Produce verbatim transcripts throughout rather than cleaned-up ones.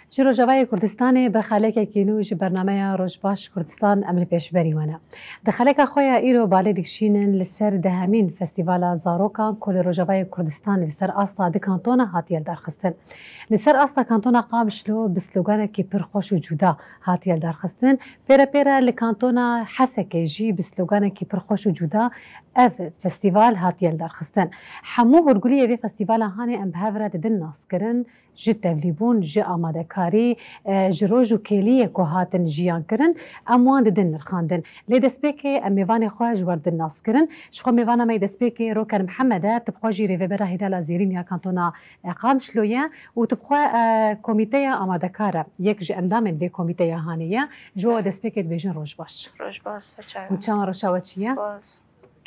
Ji Rojavayê Kurdistanê bi xelekekî nû ji bernameya Rojbaş Kurdistan em li pêşberî we ne. Di xeleka xwe ya îro balê dikişînin li ser dehemîn Festîvala Zarokan ku li Rojavayê Kurdistanê li ser asta di kantona hatiye lidarxistin. Li ser asta kantona Qamişlo bi sloganekî pir xweş û cuda hatiye lidarxistin. Pêre pêre li kantona Hesekê jî bi sloganekî pir xweş û cuda ev festîval hatiye lidarxistin. Hemû hûrguliyê vê festîvala hanê em bi hev re didin naskirin, ji tevlîbûn, ji amadekarî, e, ji roj û kêliyê ku hatin jiyan kirin, em wan didin nirxandin. Lê destpêkê em mêvanê xwe ji we re didin naskirin. Ji xwe mêvana me yê destpêkê Roken Mihemed e, tu bi xwe jî rêvebera Hîlala Zêrîn ya kantona, e, Qamişlo ye û tu bi xwe, e, komîteya amadekar e. Yek ji endamên vê komîteya hanê ye. Ji we destpêkê dibêjin roj baş. Roj baş, ser çavan. Hûn çawa, roja we çi ye? Spas.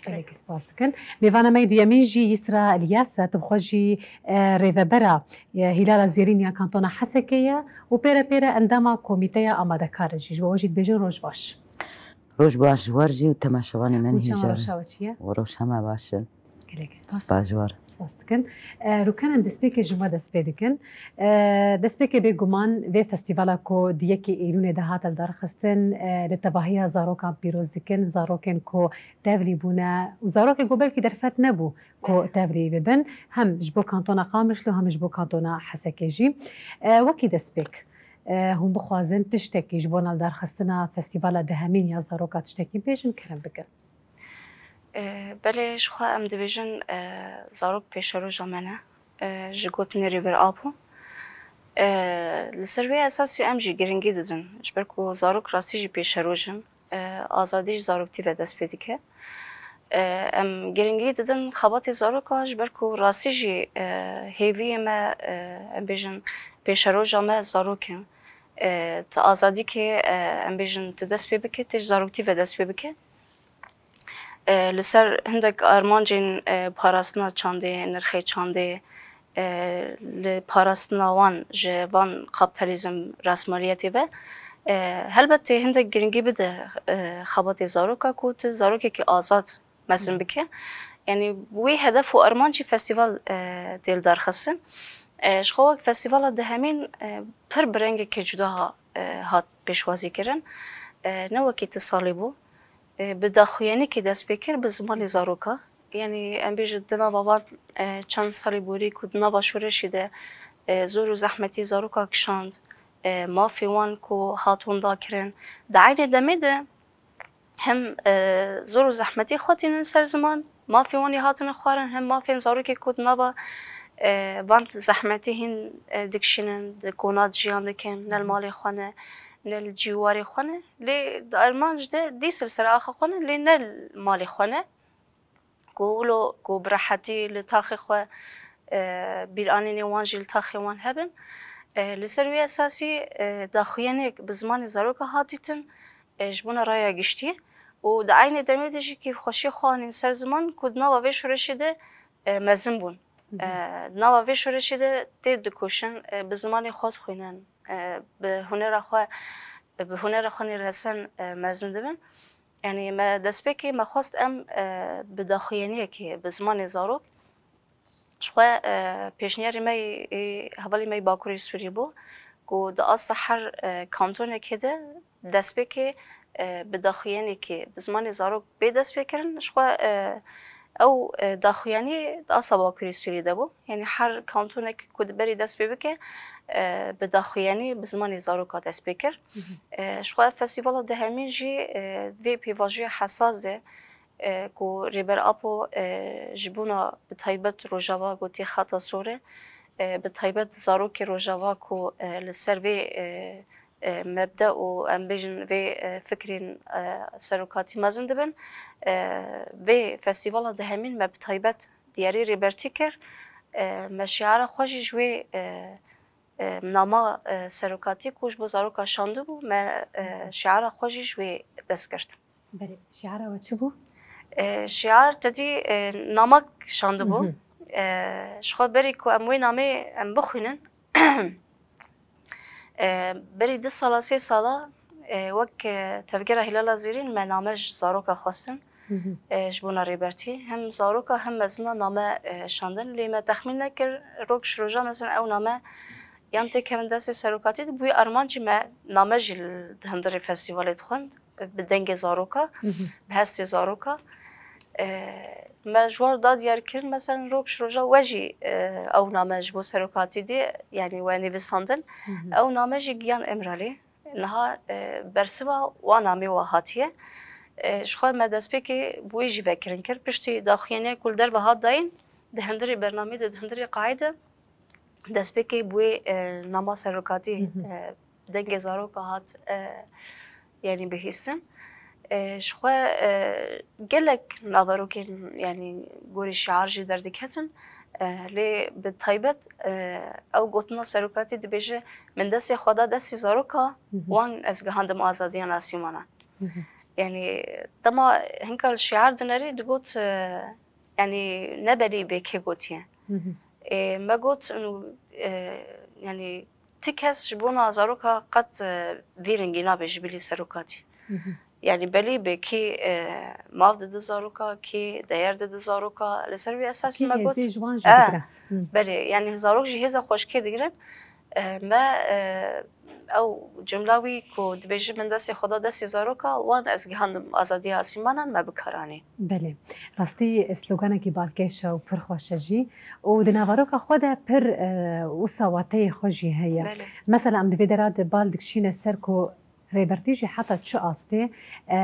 Gelekî spas dikin. Mêvana me yê duyemîn jî Yisra Elyas e, tu bi xwe jî, e, rêvebera, e, Hîlala Zêrîn ya Kantona Hesekê ye û pêre pêre endama komîteya amadekar e jî. Ji we jî dibêjin roj baş. Roj baş ji we re jî û temaşevanê me Hûn çawa, hîja re. Roja we çi ye? Û roj hema baş e. Gelekî spas. Spas ji we re. Spas dikin. E, Rûken, em destpêkê ji we dest pê dikin. E, destpêkê bêguman vê festîvala ku di yekê Eylûlê de hate lidarxistin, e, li tevahiya zarokan pîroz dikin, zarokên ku tevlî bûne û zarokê ku belkî derfet nebû ku tevlî bibin, hem ji bo kantona Qamişlo hem ji bo kantona Hesekê jî. E, wekî destpêk, e, hûn bixwazin tiştekî ji bona lidarxistina festîvala dehemîn ya zaroka tiştekî bêjin, kerem bikin. E, belê, ji xwe em dibêjin, e, zarok pêşeroja me ne, e, ji gotinê Rêber Apo. E, li ser vê esasî em jî giringî didin, ji ber ku zarok rastî jî pêşeroj in, e, azadî ji zaroktî ve dest pê dike. E, em giringî didin xebatê zaroka, ji ber ku rastî jî, e, hêviyê me, e, em bêjin pêşeroja me zarok in. E, tu azadîkê, e, em bêjin tu dest pê bike, tê ji zaroktî ve dest pê bike. E, li ser hindek armancên, e, parastina çandê, nirxê çandê, e, li parastina wan ji van kapitalizm rasmaliyetê ve, e, helbet tê hindek giringî bide, e, xebatê zaroka ku tu zarokekî azad mezin bike. Yanî wî hedef û armancî festîval, e, tê lidarxistin. E, ji xwe wek festîvala dehemîn, e, pir bi rengekê cuda ha-, e, hat pêşwazî kirin. E, ne wekî ti salê bû. E, bi daxuyanîkê dest pê kir bi zimanê zaroka. Yanî em bêjin di nava van, e, çend salê borî ku di nava şoreşê de, e, zor û zehmetî zaroka kişand, e, mafê wan ku hat winda kirin. Di eynê demê de hem, e, zor û zehmetî xwe tînin ser ziman, mafê wan ê hatine xwarin, hem mafên zarokê ku di nava, e, van zehmetî hîn, e, dikişînin, di kona de jiyan dikin, ne li malê xwe ne, ne li cîwarê xwe ne. Lê di armanc de dîs li ser axa xwe ne, lê ne li malê xwe ne. Ku wilo ku bi rehetî li taxê xwe, e, bîranînê wan jî li taxê wan hebin. E, li ser wî esasî, e, daxuyaniyek bi zimanê zaroka hat dîtin, e, ji bona raya giştî û di eynê demê de jî kêfxweşiyê xwe anîn ser ziman ku di nava vê şoreşê de, e, mezin bûn. Hı hı. E, di nava vê şoreşê de tê dikoşin, e, bi zimanê xwe dixwînin, e, bi hunera xwe, bi hunera xwe nê resen, e, mezin dibin. Yanî me destpêkê me xwest em, e, bi daxuyaniyekê bi zimanê zarok ji xwe, e, pêşniyarê me yê, yê hevalê me yê Bakurê Sûrî bû ku di asta her, e, kantonekê de destpêkê, e, bi daxuyaniyekê bi zimanê zarok bê destpêkirin. Ji xwe, e, ew, e, daxuyanî di asta Bakurê Sûrî de bû. Yanî her kantonek ku di berî dest pê bike, e, bi daxuyanî bi zimanê zaroka dest pê kir. Hı hı. E, ji xwe ev festîvala dehemîn jî, e, vê pêvajoya hesas de, e, ku Rêber Apo, e, ji bona bi taybet Rojava gotiye xeta sor e, e, bi taybet zarokê Rojava ku, e, li ser vê, e, e, mebde û em bêjin vê, e, fikrên, e, serokatî mezin dibin. E, vê festîvala dehemîn me bi taybet diyarî Rêbertî kir. E, me şiara xwe jî ji wê, e, e, nama, e, serokatî ku ji bo zaroka şandibû, me, e, şiara xwe jî ji wê dest girt. Belê, şiara we çi bû? E, şiar te dî, e, namak şandibû. Hı hı. E, ji xwe berî ku em wê namê em bixwînin, e, berî du sala, sê sala, e, wek, e, Tevgera Hîlala Zêrîn me name ji zaroka xwestin, hı hı, e, ji bona Rêbertî. Hem zaroka hem mezina name, e, şandin. Lê me texmîn nekir, rok ji roja mezin ew name, yan têkevin destê serokatî de, bi wî armancî me name jî li, di hundirê festîvalê dixwend, bi dengê zaroka, bi hestê zaroka. E, me ji wan da diyar kirin, mesela roj ji roja we jî, e, ew name ji bo serokatî dê, yanî we nivîsandin. Ew name jî giyan Îmralî. Niha, e, bersiva wan namê we hatiye. E, ji xwe me destpêkê bi wê jî vekirin kir. Piştî daxuyaniyek ku li derve hat dayîn, di hundirê bernameyê de, di hundirê qehê de destpêkê bi wê, e, nama serokatî, e, dengê zaroka hat, e, yanî bihîstin. E, ji xwe, e, gelek naverokên, yanî gorî şiar jî derdiketin. E, lê bi taybet, e, ew gotina serokatî dibêje, "Min destê xwe da destê zaroka, wan ez gihandim azadiya Nasîmana." Yanî dema hinka li şiar dinerî digot, e, yanî ne belê bê kê gotiye. E, me got, û, e, yanî ti kes ji bona zaroka qet, e, vî rengî nabe ji bilî serokatî. Yanî belî be kî, e, mav dide zaroka, kî deyer dide zaroka. Li ser vî esasî me got, hêzê ji wan jî e, digire. Belê, yanî zarok jî hêza xweşikê digirin. E, me, e, ew cumla wî ku dibêje, "Min destê xwe da destê zaroka, wan ez gihandim azadiya Asîmanan", me bi kar anî. Belê. Rastî sloganekî balkêş e û pir xweş e jî. Û di naveroka xwe de pir, e, wisa wateyê xwe jî heye. Belê. Mesela em di vê dera de bal dikişîne ser ku Rêbertî jî heta çi astê, e,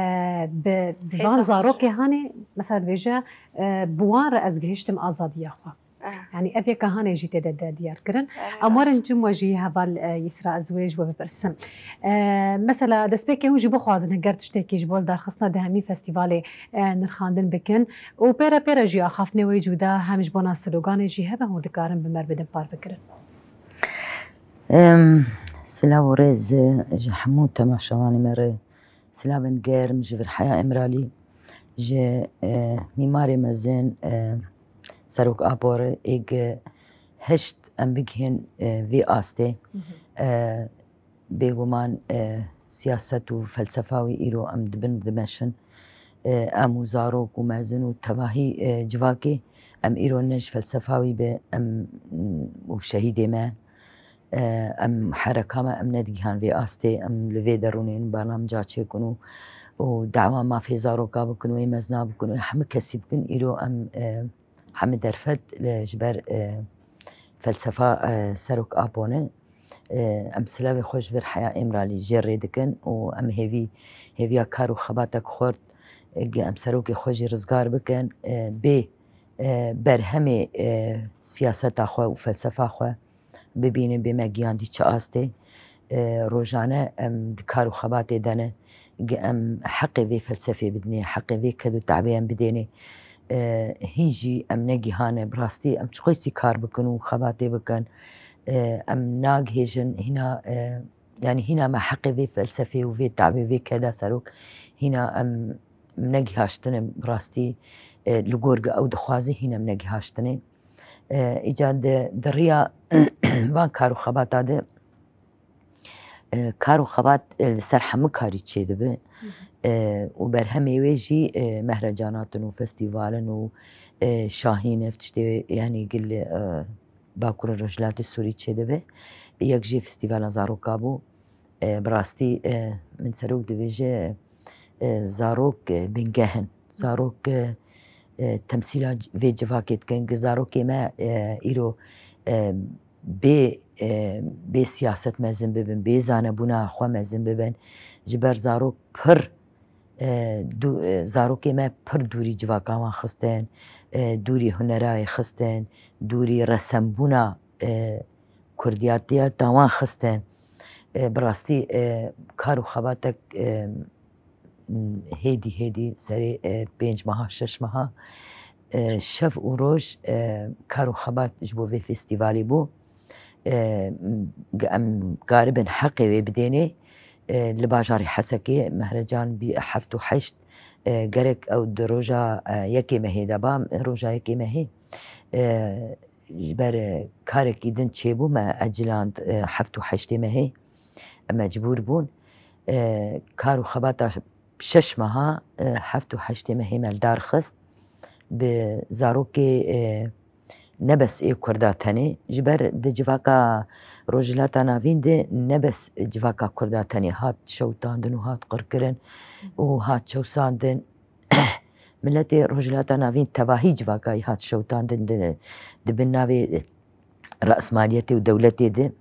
bi, bi van zarokê hanê, mesela dibêje, e, bi wan re ez gihiştim azadiya xwe. Eh. Yanî ev yeka hanê jî tê de, de diyar kirin. Em werin cim we jî heval, e, Yisra, ez wê ji we bipirsim. E, mesela destpêkê hûn jî bixwazin heger tiştekî ji bo lidarxistina dehemîn festîvalê, e, nirxandin bikin û pê re pê re jî axaftinê wê cuda hem ji bona sloganê jî hebe hûn dikarin bi me re bidin parve kirin. Em, silav û rêz ji hemû temaşevanê me re. Silavên germ ji vir Heya Îmralî, ji, e, mîmarê mezin, e, Serok Apo re, êg hişt em bigihên, e, vê astê. E, bêguman, e, siyaset û felsefa wî îro em dibin dimeşin. E, em û zarok û mezin û tevahî, e, civakê, em îro ne ji felsefa wî be, em, û şehîdê me, e, em hereka me, em nedigihan vê astê, em li vê derûnê bernamca çêkin û, û dawa mafê zaroka bikin û ê mezna bikin û ê hemû kesî bikin. Îro em, e, hemû derfet li, ji ber, e, felsefa, e, Serok Apo ne. E, em silavê xwe ji vir Heya Îmralî jê rê dikin û em hêvî, hêviya kar û xebatek xurt, e, em serokê xwe jî rizgar bikin, e, bê, e, berhemê, e, siyaseta xwe û felsefa xwe bibînin bê me giyandî çi astê. E, rojane em di kar û xebatê de ne, gi em heqê vê felsefê bidinê, heqê vê ked û tebê em bidênê. E, hîn jî em negihane, bi rastî em çiqasî kar bikin û xebatê bikin, e, em nagihêjin hîna, e, yanî hîna me heqê vê felsefê û vê tebê vê keda serok hîna em negihaştine, bi rastî, e, li gor gi ew dixwaze hîn em negihaştine. E, îca di, di riya van kar û xebata de, e, kar û xebat, e, li ser hemû karî çêdibe. E, û berhemê wê jî, e, mehrecanat in û festîval in û, e, şahîn ev tiştê, yanî gil, e, Bakur û Rojhilatê Sûrî çêdibe. Yek jê festîvala zaroka bû. E, bi rastî, e, min serok dibêje, e, zarok, e, bingeh in. Zarok, e, e, temsîla c-, vê civakê dikin. Gi zarokê me, e, îro, e, bê, e, bê siyaset mezin bibin, bê zanebûna xwe mezin bibin. Ji ber zarok pir, e, dû-, e, zarokê me pir dûrî civaka wan xistin, e, dûrî hunerayê xistin, dûrî resembûna, e, kurdiyatiya tawan xistin. E, bi rastî, e, kar û xebatek, e, hêdî hêdî serê, e, pênc meha, şeş meha, e, şev û roj, e, kar û xebat ji bo vê festîvalê bû. E, em karibin heqê wê bidênê. E, li bajarê Hesekê mehrecan bî heft û heşt, e, gerek ew di roja, e, yekê mehê de ba, roja yekê mehê, e, ji ber, e, karekî din çêbû, me eciland, e, heft û heştê mehê. Em mecbûr bûn, e, kar û xebata şeş meha, e, heft û heştê mehê me li dar xist. Bi zarokê, e, ne bes ê Kurda tenê, ji ber di civaka Rojhilata Navîn de ne bes civaka Kurda tenê hat şewitandin û hat qirkirin û hat çewsandin. Miletê Rojhilata Navîn tevahî civaka wî hat şewitandin di, di bin navê rasmaliyetê û dewletê de,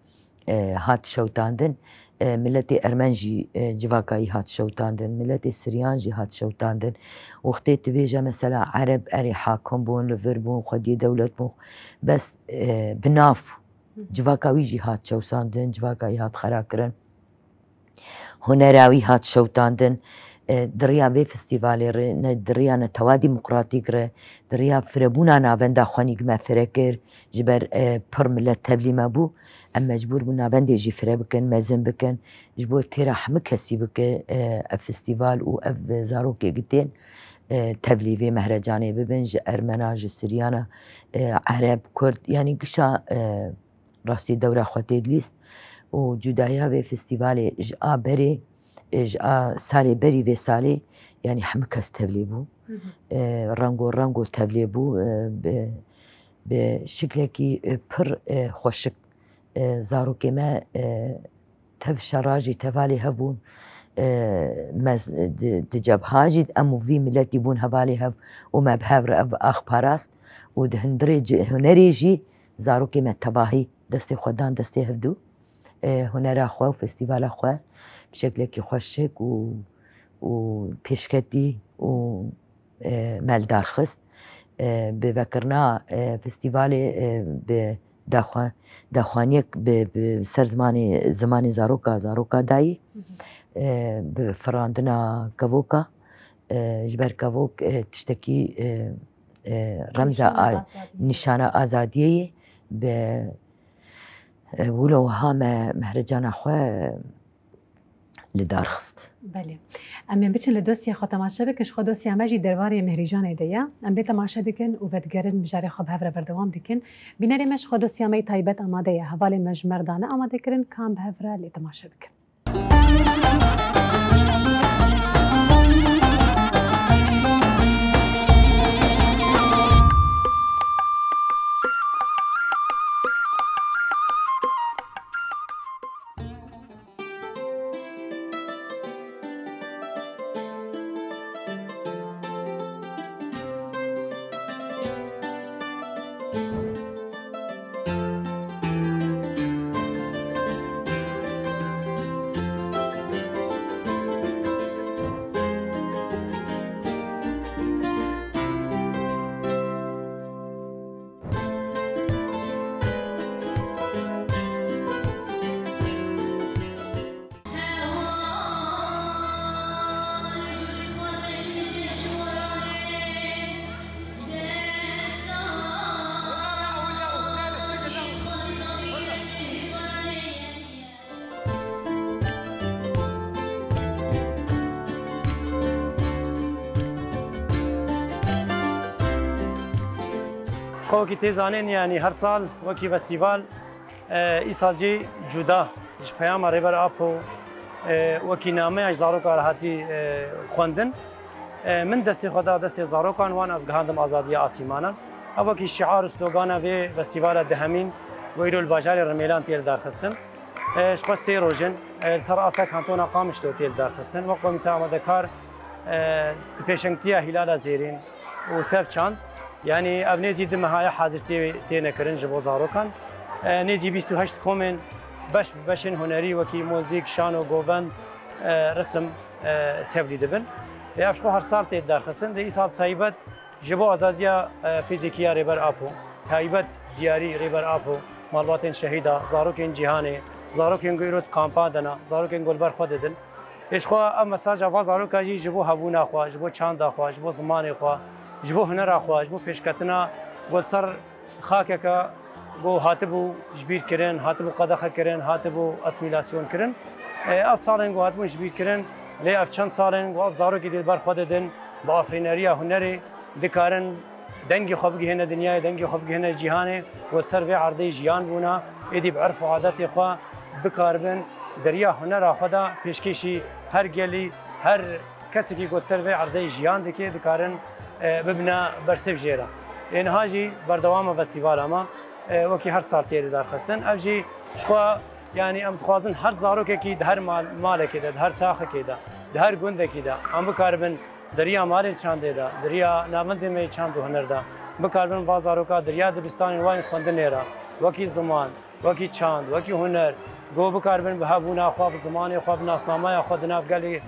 e, hat şewitandin. E, miletê Ermen jî, e, civaka wî hat şewitandin. Miletê Siryan jî hat şewitandin. Wextê tu bêje mesela Ereb erê hakim bûn, li vir bûn, xwediyê dewlet bûn. Bes, e, bi nav civaka wî jî hat çewsandin, civaka wî hat xera kirin. Hunera wî hat şewitandin. E, di riya vê festîvalê re, ne di riya netewa demokratîk re, di riya firebûna navenda xwenî me fire kir, ji ber, e, pir milet tevlî me bû. Em mecbûr bûn navendê jî fire bikin, mezin bikin. Ji bo têra hemû kesî bike, e, ev festîval û ev zarokê gi tên, e, tevlî vê mehrecanê bibin, ji Ermena, ji Siryana, e, Ereb, Kurd, yanî gişa, e, rastî dewra xwe tê dilîst û cudaya vê festîvalê ji a berê, e, ji a salê berî vê salê, yanî hemû kes tevlî bû. Hı hı. E, rengo rengo tevlî bû, e, bi, bi şiklekî, e, pir, e, xweşik, e, zarokê me, e, tev şera jî tevalê hev bûn, e, me z-, di, di cebha jî em û vî miletî bûn hevalê hev û me bi hev re ev ax parast û di hundirê ci-, hunerê jî zarokê me tevahî destê xwe dan destê hevdû. E, hunera xwe û festîvala xwe bi şeklekî xweşik û, û pêşketî û, e, me li dar xist. E, bi vekirina, e, festîvalê, e, bi daxwa-, daxwaniyek bi, bi ser zimanê, zimanê zaroka, zaroka dayî, Hı hı. e, bi firandina kevoka, e, ji ber kevok, e, tiştekî, e, e, remza Nîşana a-, azadiyê. Nîşana azadiyê ye. Bi, e, wilo wiha me mehrecana xwe li dar xist. Belê. Em ê biçin li dosya xwe temaşe bikin, ji xwe dosya me jî derbarê Mehrîjanê de ye. Em bê temaşe dikin û vedigerin mijarê xwe bi hev re berdewam dikin. Bînerê me ji xwe dosya me yê taybet amade ye. Hevalê me ji Merdan e amade kirin, ka em bi hev re lê temaşe bikin. Ji xwe wekî tê zanîn, yanî her sal wekî festîval, e, îsal jî cuda ji peyama Rêber Apo, e, wekî nameya ji zaroka re hatî, e, xwendin. E, min destê xwe da destê zarokan, wan ez gihandim azadiya asîmanan. Ev wekî şiar û slogana vê festîvala dehemîn ku îro li bajarê Rimêlan tê lidarxistin. E, ji xwe sê roj in, e, li ser asta kantona Qamişlo tê lidarxistin. Wek komîte amadekar, e, di pêşengtiya Hîlala Zêrîn û Tev Çand, yanî ev nêzî du meha ye hazir tê-, têne kirin ji bo zarokan. E, nêzî bîst û heşt komên beş bi beşên hunerî wekî muzîk, şano, govend, e, risim, e, tevlî dibin. E, ev ji xwe her sal tê lidarxistin. Dê îsal taybet ji bo azadiya, e, fîzîkî ya Rêber Apo, taybet diyarî Rêber Apo, malbatên şehîda, zarokên cîhanê, zarokên ku îro di kampan de ne, zarokên ku li ber xwe didin. Ê ji xwe ev mesaja van zaroka jî ji bo hebûna xwe, ji bo çanda xwe, ji bo zimanê xwe, ji bo hunera xwe, ji bo pêşketina ku li ser xakeke ku hatibû jibîrkirin, hatibû qedexekirin, hatibû asîmîlasyon kirin. E, ev salên ku hatibûn jibîrkirin, lê ev çend sal in ku ev zarokî dê li ber xwe didin, bi afirîneriya hunerê dikarin dengê xwe bigihêne dinyayê, dengê xwe bigihêne cîhanê, ku li ser vê erdê jiyan bûne, êdî bi erf û adetê xwe bikaribin di riya hunera xwe de pêşkêşî her gelî, her kesekî ku li ser vê erdê jiyan dike, dikarin, e, bibine bersiv jê re. Ê niha jî berdewama festîvala me, e, wekî her sal tê darxistin. Ev jî ji xwe, yanî em dixwazin her zarokekî di her mal-, malekê de, di her taxekê de, di her gundekî de, em bikaribin di riya malên çandê de, di riya navendên me yê çand û huner de, bikaribin va zaroka di riya dibistanên wan ên xwendinê re, wekî ziman, wekî çand, wekî huner, ku bikaribin bi hebûna xwe, bi zimanê xwe, bi nasnameya xwe di nav gelê,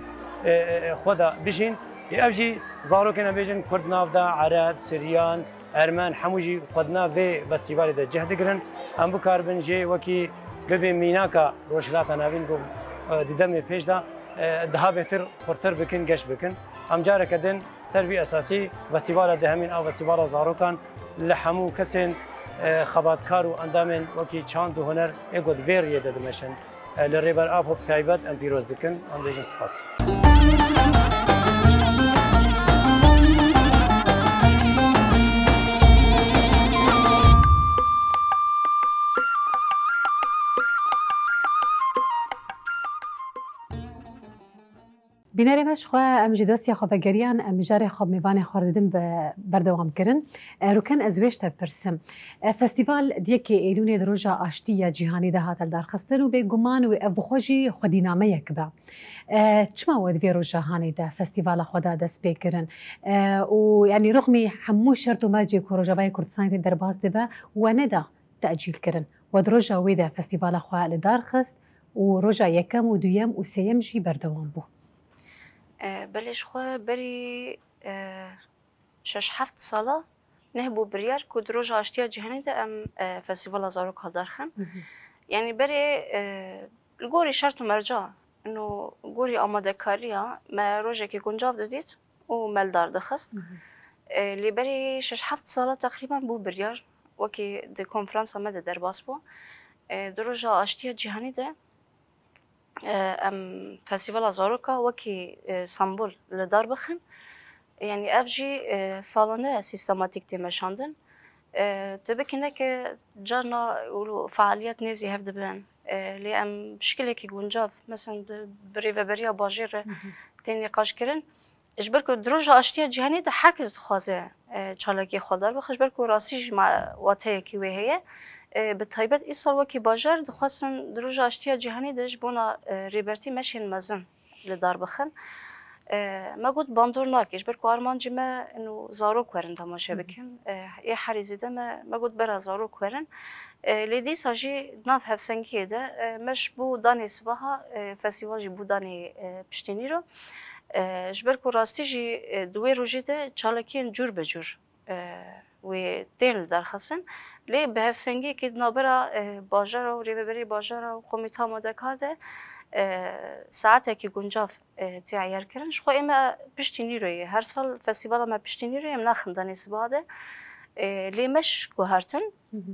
e, e, e, xwe de bijîn. Ê ev jî zarokên em bêjin Kurd nav de, Ereb, Siryan, Ermen, hemû jî xwe di nav vê festîvalê de cih digirin. Em bikaribin jê wekî bibê mînaka Rojhilata Navîn ku, e, di demê pêş de, e, daha bêtir xurtir bikin, geş bikin. Em careke din ser vî esasî festîvala dehemîn a festîvala zarokan li hemû kesên, e, xebatkar û endamên wekî çand û huner ê ku di vê riyê de dimeşin, e, li Rêber Apo bi taybet em pîroz dikin, em bêjin spas. Bînerê me, ji xwe em ji dosya xwe vegeriyan, em mijarê xwe bi mêvanê xwe re didin bi berdewam kirin. E, Rûken, ez wê ji te pirsim. E, festîval di yekê Êlûnê di roja aştî ya cîhanî de hate lidarxistin û bêguman wê ev bi xwe jî xwedînameyek be. E, çima we di vê roja hanê de festîvala xwe da dest pê kirin? E, û yanî rixmî hemû şert û mercê ku Rojavayê Kurdistanê tê derbas dibe, we neda tecîl kirin. We di roja wê de festîvala xwe li dar xist û roja yekem û duyem û sêyem jî berdewam bû. E, belê ji xwe berî, e, şeş heft sala neh bû biryar ku di roja aştiya cîhanî de em, e, festîvala zarok hildarxin. Mhm. Yanî berê, e, li gorî şert û merca, ino gorî amadekariya me rojekî guncav didît û me li dar dixist. Mhm. E, lê berî şeş heft sala teqrîben bû biryar, wekî di konferansa me de derbas bû. E, di roja aştiya cîhanî de, e, em festîvala zaroka wekî, e, sembol li dar bixin. Yanî ev jî, e, salane sîstematîk tê meşandin. E, tu bikî neke carna û fealiyet nêzî hev dibin. E, lê em bi şikilekî guncav, mesela di, bi rêveberiya bajêr re Mhm. tê nîqaşkirin. Ji ber ku di roja aştiya cîhanê de her kes dixwaze, e, çalakiyê xwe dar bixe, ji ber ku rastî jî ma-, wateyekî wê heye. E, bi taybet îsal wekî bajar dixwestin di roja aştiya cîhanê de ji bona, e, rêbertî meşên mezin li dar bixin. E, me got bandor nake, ji ber ku armancê me ino zarok werin temaşe Mhm. bikin. E, ê herî zêde me, me got bera zarok werin. E, lê dîsa jî di nav hevsengiyê de, e, me ji bo danê sibaha, e, festîval jî bû danê, e, piştî nîro. E, ji ber ku rastî jî, e, di wê rojê de çalakiyên cûr bi cûr, e, wê tên li dar xistin. Lê bi hevsengiyekê di navbera, e, bajara û rêveberê bajara û komîta amadekar de, e, saetekî guncav, e, tê eyar kirin. Ji xwe ê me piştî nîroyê, her sal festîvala me piştî nîroyê em naxin danê sibaha de. E, lê me ji guhertin. Hı hı.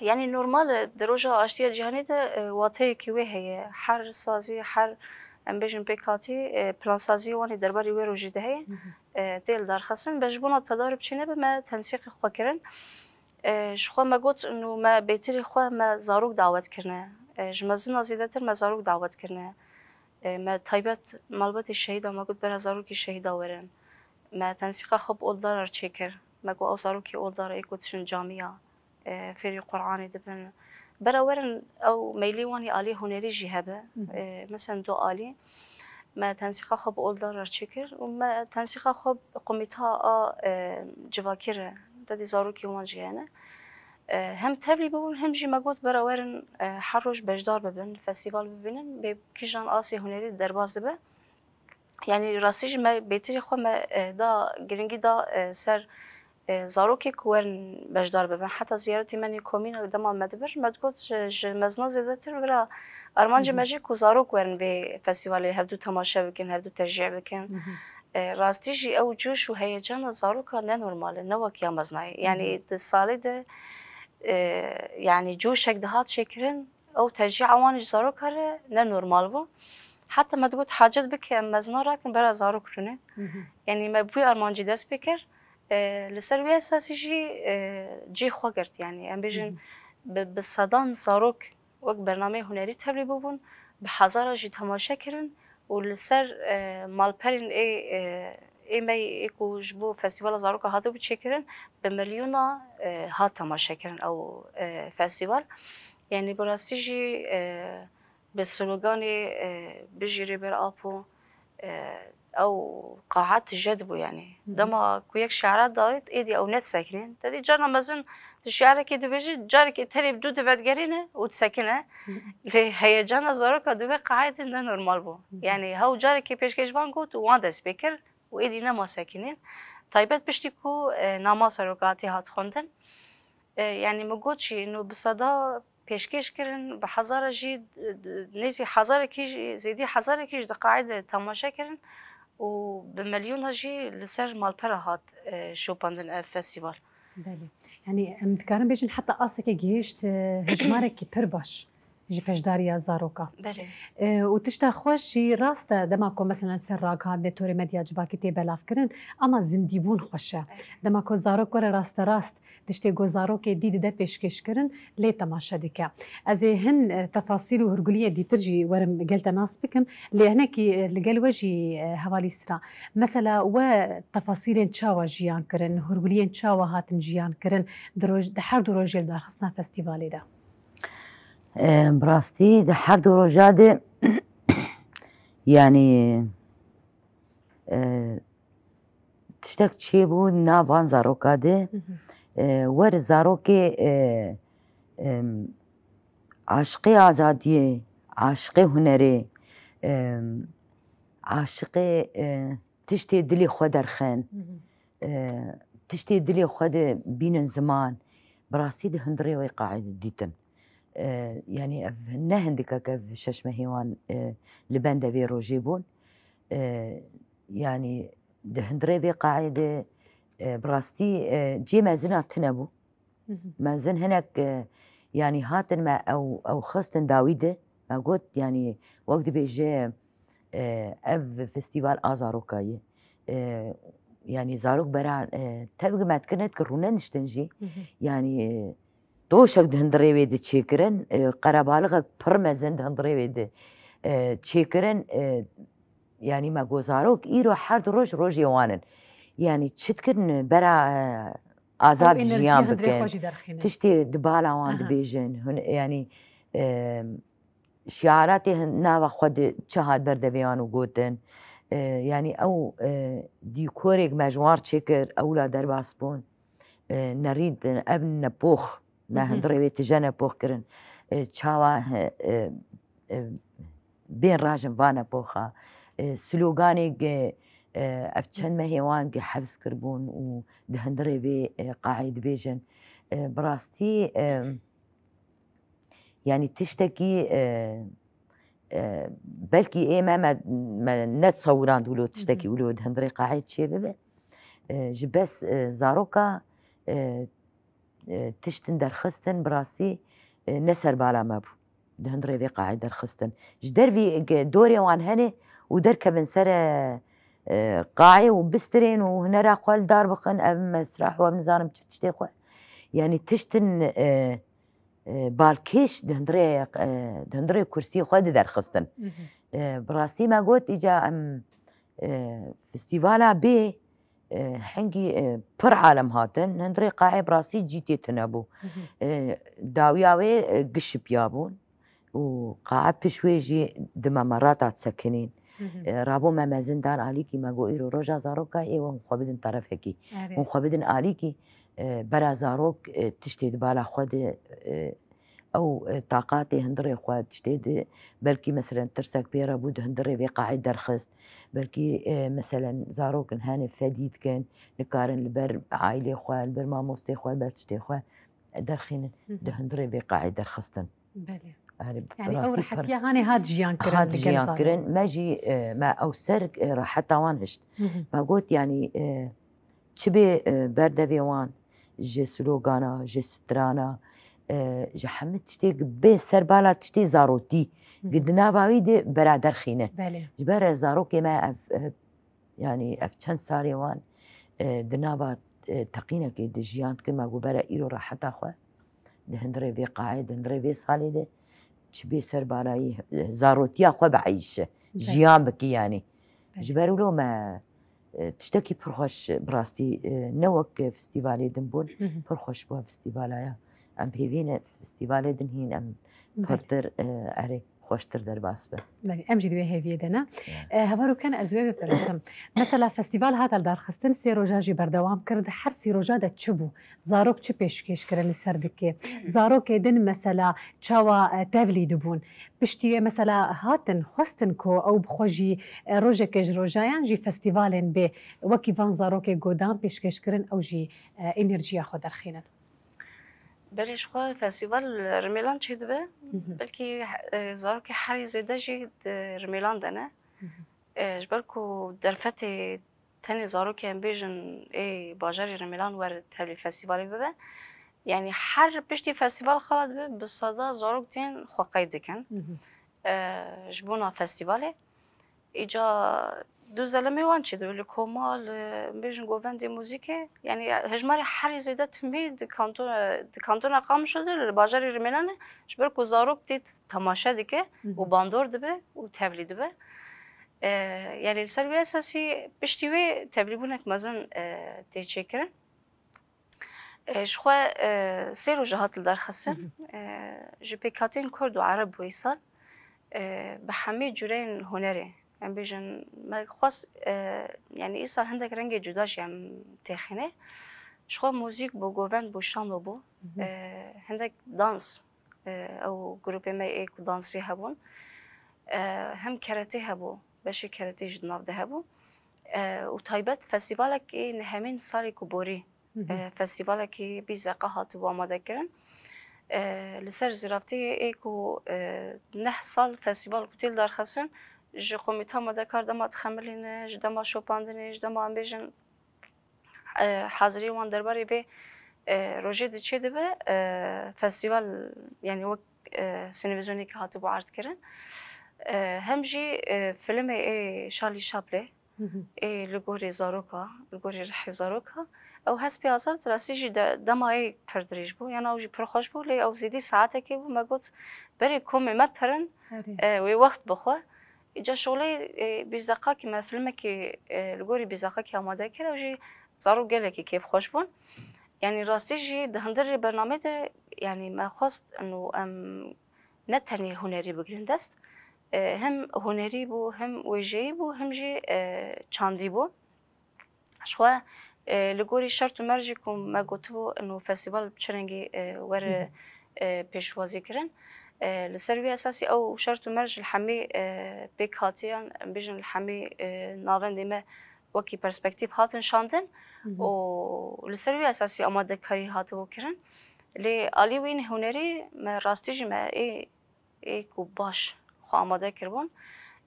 Yanî normal e, di roja aştiya cîhanê de, e, wateyekî wê heye. Her sazî, her, em bêjin pêkhatî, e, plansaziyê wan ê derbarê wê rojî de heye. Hı hı. E, tê li dar xistin. Be ji bona tedarû biçîne be me tensîqê xwe kirin. E, ji xwe me got, nû me bêtirî xwe me zarok dawet kirine. E, ji mezina zêdetir me zarok dawet kirine. E, me taybet malbatê şehîda me got bera zarokê şehîda werin. Me tensîqa xwe bi oldara re çêkir. Me got ew zarokê oldara ê ku diçin camiya, e, fêrî Qur'anê dibin. Bera werin ew meylê wan ê alî hunerî jî hebe. Hı hı. E, mesela du alî. Me tensîqa xwe bi oldara re çêkir û me tensîqa xwe bi komîta a, e, civakî re, tedî zarokê wan jî hene. E, hem tevlî bibûn, hem jî me got bera werin, e, her roj beşdar bibin, festîval bibînin, bê kîjan asê hunerî derbas dibe. Yanî rastî jî me bêtirî xwe me, e, da, girîngî da, e, ser, e, zarokê ku werin beşdar bibin. Heta ziyaretê me nê komîna dema me dibir, me digot ji, ji mezina zêdetir bira armancê Hı hı. me jî ku zarok werin vê festîvalê hevdû temaşe bikin, hevdû teşcî bikin. Hı hı. E, rastî jî ew coş û heyecana zaroka ne normal e, ne wek ya mezinayê. Yanî Hı hı. di salê de, e, yanî coşek dihat çêkirin, ew teşcîa wan ji zaroka re ne normal bû. Heta me digot hacet bike em mezina rakin bera zarok rûne. Hı hı. Yanî me bi wî armancî dest pê kir. E, li ser wî esasî jî, e, cê xwe girt. Yanî em bêjin Hı hı. bi, bi sedan zarok wek bernameyê hunerî tevlî bûbûn, bi hezara jî temaşe kirin û li ser, e, malperên ê, e, Ê me yê ku ji bo Festîvala Zaroka hatibû çêkirin, bi milyona, e, hat temaşekirin ew, e, festîval. Yanî bi rastî jî, e, bi sloganê, e, Bijî Rêber Apo, e, ew qaet jed bû yanî. Hı hı. Dema ku yek şiara dayet, êdî ew nedisekinên. Te dî carna mezin tu şiarekê dibêjî, carekê tenê bi dû divegerîne û disekine. Hı hı. Lê heyecana zaroka di vê qaetê ne normal bû. Hı hı. Yanî hew carekê pêşkêş van got û wan dest pê kir û êdî nema sekinîn. Taybet piştî ku, e, nama serokatî hat xwendin. E, yanî min got jî, no bi seda pêşkêş kirin, bi hezara jî, e, nêzî hezarekî jî, zêdî hezarekî jî di qaê de temaşe kirin û bi milyona jî li ser malpera hat, e, şopandin ev festîval. Belê. Yanî em dikarin bêjin heta aseke gihişt, e, hejmarekî pir baş ji beşdariya zaroka. Belê. E, û tişta xweş jî rast e, dema ku meselen ser ragihandinê torê medya civakî tê belavkirin, ama zindîbûn xweş e. Evet. Dema ku zarok were rasterast tiştê ku zarokê dî dide pêşkêşkirin, lê temaşe dike. Ez ê hin, e, tefasîl û hurguliyê dîtir jî werim gel te nas bikim, lê hinekî, e, li gel we jî, e, hevalî Sira. Mesela we tefasîlên çawa jiyan kirin, hurguliyên çawa hatin jiyan kirin di roj-, di her du rojê li darxistina festîvalê de? E, bi rastî di her du roja de, yanî, e, tiştek çêbû nav van zaroka de. Hı hı. E, wer zarokê, e, em, aşiqê azadiyê, aşiqê hunerê, em, aşiqê, e, tiştê dilê xwe derxin, Hı hı. e, tiştê dilê xwe de bînin ziman, bi rastî di hundirê wê qaê de dîtin. E, yanî ev ne hindikek ev şeş mehê wan, e, li benda vê rojê bûn. E, yanî di hundirê vê qaê de, e, bi rastî, e, cê mezina tune bû. Hı hı. Mezin hinek, e, yanî hatin me ew, ew xistin dawî de. Me got, yanî wek dibêje, e, ev festîval a zaroka ye. E, yanî zarok bera, e, tevgi me dikirine dikir rûne niştin jî. Hı hı. Yanî, e, doşek di hundirê wê de çêkirin, e, qerebalixek pir mezin di hundirê wê de, e, çêkirin, e, yanî me got zarok îro her du roj rojê wan in. Yanî çi dikin bera, e, azad Ew enerjiya jiyan hundirê bikin. Xwe jî derxînin. Tiştê di bala wan Aha. dibêjin. Hûn, yanî, e, şiaratê hin-, nava xwe di çi hat ber devê wan û gotin. E, yanî ew, e, dîkorek me ji wan çêkir, ewla derbas bûn. E, nerîn, ev nepox, me Hı hı. hundirê wê tije nepox kirin. E, çawa, e, e, e, bên rajin va nepoxa. E, sloganê ge, e, ev çend mehê wan ge hefz kiribûn û di hundirê vê, e, qaê dibêjin. E, bi rastî, e, yanî tiştekî, e, e, belkî ê me, me, me netisewirand wilo tiştekî Hı hı. wilo di hundirê qaê çê bibe. E, ji bes, e, zaroka, e, e, tiştin derxistin, bi rastî, e, ne serbala me bû. Di hundirê vê qaê derxistin. Ji dervî ge dorê wan hene û derkevin ser, e, e, qaê û bistirên û hunera xwe li dar bixin, ev mesrah û ev nizanim çi tiştê xwe. Yanî tiştin, e, e, balkêş di hundirê, e, di hundirê kursiyê xwe diderxistin. Mhm. E, bi rastî me got, îca em, e, festîvala bê, e, hingî, e, pir alem hatin, hundirê qaê bi rastî cî tê tune bû. Mhm. E, dawiya wê, e, giş piya bûn û qae piş wê jî di memerata disekinîn. Mhm. E, rabû me mezin dan alîkî, me got, îro roja zaroka, ê hûn xwe bidin terefekî. Erê. Hûn xwe bidin alîkî, e, bera zarok, e, tiştê di bala xwe de, e, ew, e, taqatê hundirê xwe tiştê di, belkî meselen tirsek pê re bû di hundirê vê qaê derxist, belkî, e, meselen zarok in hene fedî dikin, nikarin li ber aîlê xwe, li ber mamostê xwe, li ber tiştê xwe derxînin, Hı hı. di hundirê vê qaê derxistin. Belê. Erê, bi Yanî ew rastî pir rehetiya hanê hat jiyan kirin hat digel jiyan zarokan. kirin. Me jî, e, me ew ser, e, reheta wan hişt. Hı hı. Me got, yanî, e, çi bê, e, berdevê wan ji slogana, ji strana, e, ji hemî tiştê bê serbala tiştê zarotî, Hı hı. gi di nava wî de bera derxîne. Belê. Ji ber zarokê me ev, e, yanî ev çend salê wan, e, di nava, e, teqînekê de jiyan dikin, me got bera îro reheta xwe di hundirê vê qaê, di hundirê vê salê de çi bê serbalayî, e, zarotiya xwe bieyşe, Belê. jiyan bikî yanî. Belê. Ji ber wilo me e, tiştekî pir xweş bi rastî, e, ne wek festîvalê din bûn, pir xweş bû festîvala ya. Em pêvî ne festîvalê din hîn em pirtir, e, erê xweştir derbas be. Belê, em jî di wê hêviyê de ne. Ya. E, Hevaro Ken, ez wê bipirsim. Mesela festîval hat lidarxistin, sê roja jî berdewam kir, di her sî roja de çi bû? Zarok çi pêşkêş kirin li ser dikê? Zarokê din mesela çawa, e, tevlî dibûn? Piştî wê mesela hatin, xwestin ku ew bi xwe jî, e, rojeke ji rojayan jî festîvalên bê wekî van zarokê godan pêşkêş kirin, ew jî, e, enerjiya xwe derxînin. Belê ji xwe festîval rimêlan çêdibe. Belkî, e, zarokê herî zêde jî di rimêlan de ne. E, ji ber ku derfetê tenê zarokê em bêjin ê bajarê rimêlan were tevlî festîvalê bibe. Yanî her piştî festîval xala dibe, bi seda zarok tên xwe qeyd dikin. E, ji bona festîvalê. Îca du zelemê wan çêdibe li koma, li, em bêjin govendê muzîkê. Yanî hejmarê herî zêde timî di kanton-, di kantona Qamişlo de, li bajarê Rimêlanê, ji ber ku zarok tê temaşe dike û bandor dibe û tevlî dibe. E, yanî li ser wê esasî piştî wê tevlîbûnek mezin, e, tê çêkirin. E, ji xwe, e, sê roj hat lidarxistin. E, ji pêkhatiyên Kurd û Ereb bû îsal. E, bi hemî cureyên hunerê. Em bêjin, me xwest, e, yanî îsal hindek rengê cuda jî em têxînê. Ji xwe muzîk bû, govend bû, şano bû. E, hindek dans, e, ew grûpê me ê ku dansî hebûn. E, hem keretê hebû, beşê keretê jî di nav de hebû. E, û taybet festîvalek ê nehemîn salê ku borî. E, festîvalekî bîst deqa hatibû amadekirin. E, li ser zîravtiyê ê ku, e, neh sal festîval ku tê lidarxistin, ji komîta amadekar dema dixemilîne, ji dema şopandinê, ji dema em bêjin, e, haziriyê wan derbarê vê, e, rojê diçê dibe, e, festîval, yanî wek, e, sînevîzyonekî hatibû erdkirin. E, hem jî, e, filmê ê Charlie Chaplin, ê li gorî zaroka, li gorî rihê zaroka. Ew Hespê Azad rastî jî de-, dema ê pir dirêj bû, yana ew jî pir xweş bû, lê ew zêdî saetekê bû, me got, berê komê me pirin, e, wê wext bixwe. Îca şolê, e, bîst deqakî me filmekî, e, li gorî bîst deqakî amade kir, ew jî zarok gelekî kêfxweş bûn. Yanî rastî jî di hundirê bernamê de, yanî me xwest û em ne tenê hunerî bigirin dest, e, hem hunerî bû, hem wêjeyî bû, hem jî, e, çandî bû. Ji xwe, e, li gorî şert û mercê ku me gotibû, ino festîval bi çi rengî, e, were, e, pêşwazî kirin. E, li ser wî esasî ew şert û merc li hemî, e, pêkhatiyan, em bêjin li hemî, e, navendê me wekî perspektîf hatin şandin û li ser wî esasî amadekarî hatibû kirin. Lê alî wî hunerî me rastî jî me ê, ê ku baş xwe amade kiribûn.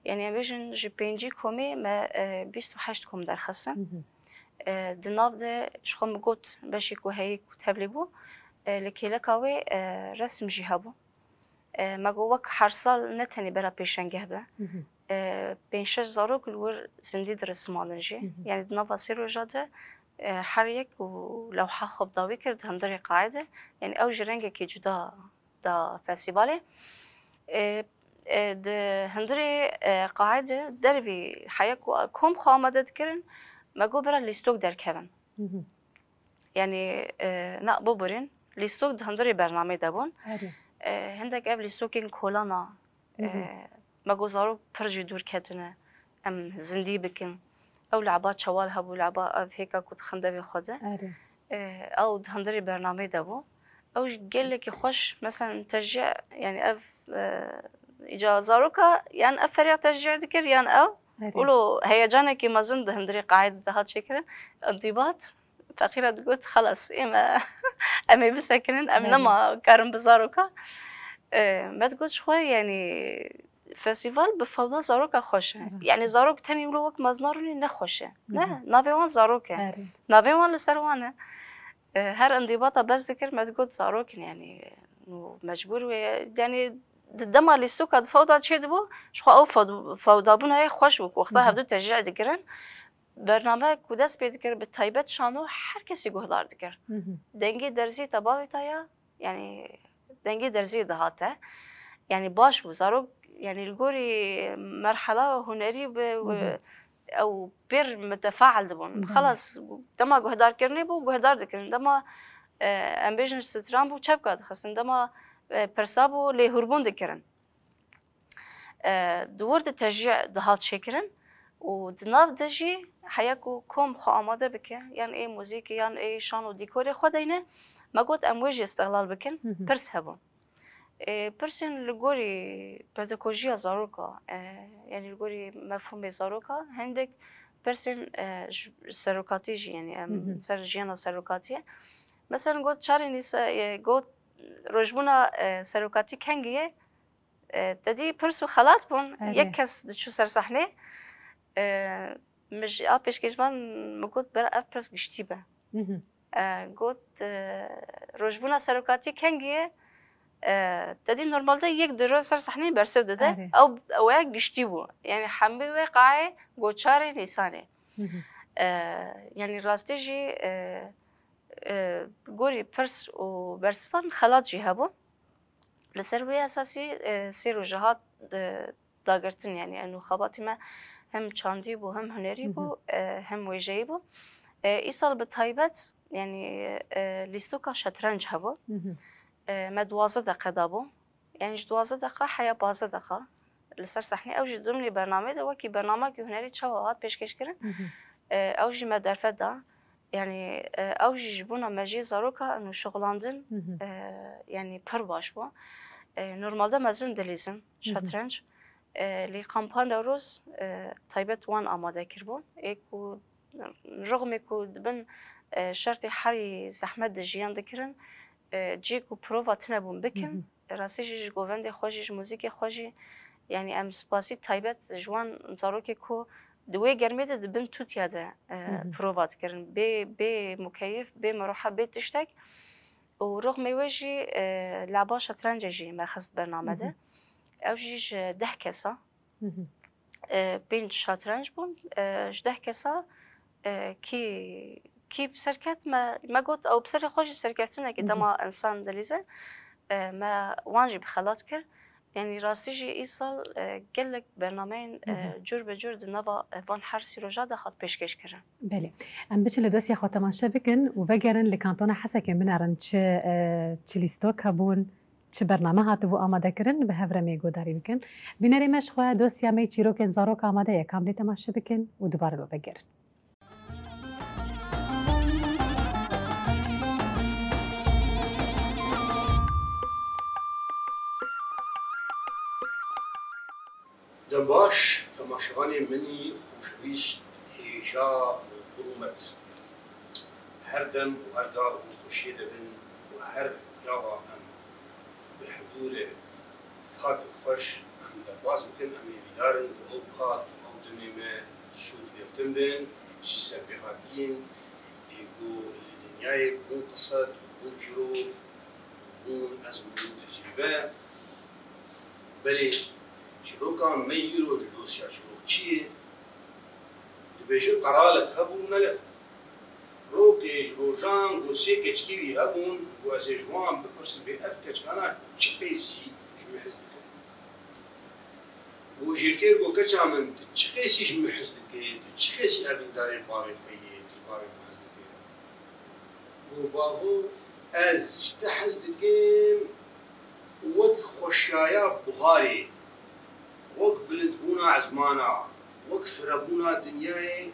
Yanî em bêjin ji pêncî komê me, e, bîst û heşt kom derxistin. E, di nav de ji xwe min got beşê ku heyî ku tevlî bû, e, li kêleka wê, e, resim jî hebû. E, me got wek her sal ne tenê bera pêşengeh be. E, pênc şeş zarok li wir zindî dirisimandin jî. Yanî di nava sê roja de, e, her yek û lewha xwe bi dawî kir di hundirê qaê de. Yanî ew ji rengekî cuda da festîvalê. E, e, di hundirê, e, qaê de dervî heya ku kom xwe amade dikirin, me got bira lîstok derkevin. Yanî, e, na bibirin, lîstok di hundirê bernamê de bûn. E, hindek ev lîstokên kolana, e, me got zarok pir jî dûr ketine, em zindî bikin. Ew le'ba çewal hebû, le'ba ev hêka ku dixin devê xwe de. E, ew di hundirê bernamê de bû. Ew jî gelekî xweş, mesela teşcî, yanî ev, e, îca zaroka, yan ev ferîq teşcî dikir, yan ew. Wilo heyecanekî mezin di hundirê qaê de dihat çêkirin. Întîbat, Feqîra digot, xelas, ê me, em ê bisekinin, em nema karin bi zaroka. E, me digot ji xwe, yanî, festîval bi fewda zaroka xweş e. Yanî, zarok tenê wilo wek mezin rûnî ne xweş e. Ne, navê wan zarok e. Navê wan li ser wan e. E, her întîbata bes dikir, me digot zarok in, yanî, û mecbûr wê, yanî, di dema lîstoka di fewda çêdibû, ji xwe ew fewd-, fewdabûna yê xweş bû, ku wexta hevdu teşcî dikirin. Bername ku dest pê dikir, bi taybet şano her kesî guhdar dikir. Dengê derzî te bavê te ya, yanî dengê derzî dihate. Yanî baş bû. Zarok, yanî li gorî merhela hunerî bi, ew pêr mitefail dibûn. Mhm. Xelas, dema guhdarkirinê bû, guhdar dikirin. Dema, e, em bêjin stran bû, çepka dixistin. Dema, e, pirsa bû, lêhûrbûn dikirin. E, di wir de teşcî dihat çêkirin û di nav de jî heya ku kom xwe amade bike, yan ê muzîkê, yan ê şan û dîkorê xwe deyne, me got em wê jî îstixlal bikin, Hı hı. pirs hebûn. E, pirsên li gorî pedagojiya zaroka, e, yanî li gorî mefhûmê zaroka, hindek pirsên, e, ji serokatî jî, yanî em Hı hı. ser jiyana serokatiyê. Mesela got çarê nîsa, e, got rojbûna, e, serokatî kengî ye, e, te dî pirs û xelat bûn. Erê. Yek kes diçû ser sehnê. E, min ji a pêşkêşvan min got, bera ev pirs giştî be. Mhm. E, got, e, rojbûna serokatî kengî ye? E, te dî normalde yek diro ser sehneyê bersiv dide. Erê. Ew, ew ya giştî bû. Yanî hemî wê qaê got çarê Nîsanê. Mhm. E, yanî rastî jî, e, e, gorî pirs û bersivan xelat jî hebû. Li ser wê esasî, e, sê roja hat, e, dagirtin, yanî eno xebatî me hem çandî bû, hem hunerî bû, Hı hı. e, hem wêjeyî bû. E, îsal bi taybet, yanî, e, lîstoka şetrenc hebû. Hı hı. E, me duwazdeh deqe dabû. Yanî ji duwazdeh deqa heya pazdeh deqa li ser sehnê. Ew jî dimnî bernameyê de wekî bernamekî hunerî çawa hat pêşkêş kirin, Hı hı. e, ew jî me derfet da. Yanî, e, ew jî ji bona me jê zaroka û şixulandin, Hı hı. e, yanî pir baş bû. E, normalde mezin dilîzin, Hı hı. şetrenc. E, lê kampanya Newroz, e, taybet wan amade kiribû. Ê ku, rixmê ku dibin, e, şertê herî zehmet de jiyan dikirin, e, cihê ku prova tune bûn bikin, Hı hı. rastî jî ji govendê xwe jî, ji muzîkê xwe jî, yanî em spasî taybet ji wan zarokê ku di wê germê de di bin tûtiya de, e, Hı hı. prova dikirin. Bê, bê mukeyif, bê miroha, bê tiştek. Û rixmê wê jî, e, laba şetrencê jî me xist bername de. Hı hı. Ew jî ji deh kesa. Hı hı. E, pênc şatrenc bûn. E, ji deh kesa, e, kî, kî bi ser ket me, me got, ew bi serê xwe jî serkeftinekî Hı hı. dema însan dilîze, e, me wan jî bi xelat kir. Yanî rastî jî îsal, e, gelek bernameyên, e, Hı hı. cur bi cur di nava, e, van her sî roja de hat pêşkêş kirin. Belê. Em biçin li dosya xwe temaşe bikin û vegerin li kantona Hesekê binerin çi, e, çi lîstok hebûn, çi bername hatibû amadekirin, bi hev re em ê guhdarî bikin. Bînerê me ji xwe dosya me yê çîrokên zarok amade ye, ka em lê temaşe bikin û dubare li we vegerin. Dem baş, temaşevanên min î xweşwîst, hêja û bi rûmet. Her dem û her gav hûn di xweşiyê de bin û her gava em bi hevdû re katek xweş em derbas bikin, em ê hêvîdar in ku ew kat û ew demê me sûd girtin bin ji serpêhatiyên ê ku li dinyayê bûn qised û bûn çîrok û bûn ezm û tecrîbe. Belê çîroka me îro ji dosya çîrokçiyê dibêjin qeralek hebû û melek. Rokê ji rojan ku sê keçikê wî hebûn, ku ez ê ji wan bipirsim bê ev keçikana çi qêsî ji min hez dikin? Û jêrkêr got, keça min, tu çi qêsî ji min hez dikî? Tu çi qêsî evîndarê bavê xwe yî? Tu ji bavê xwe hez dikî? Got, bavo, ez ji te hez dikim wek xweşiyaya buharê, wek bilindbûna ezmana, wek firebûna dinyayê,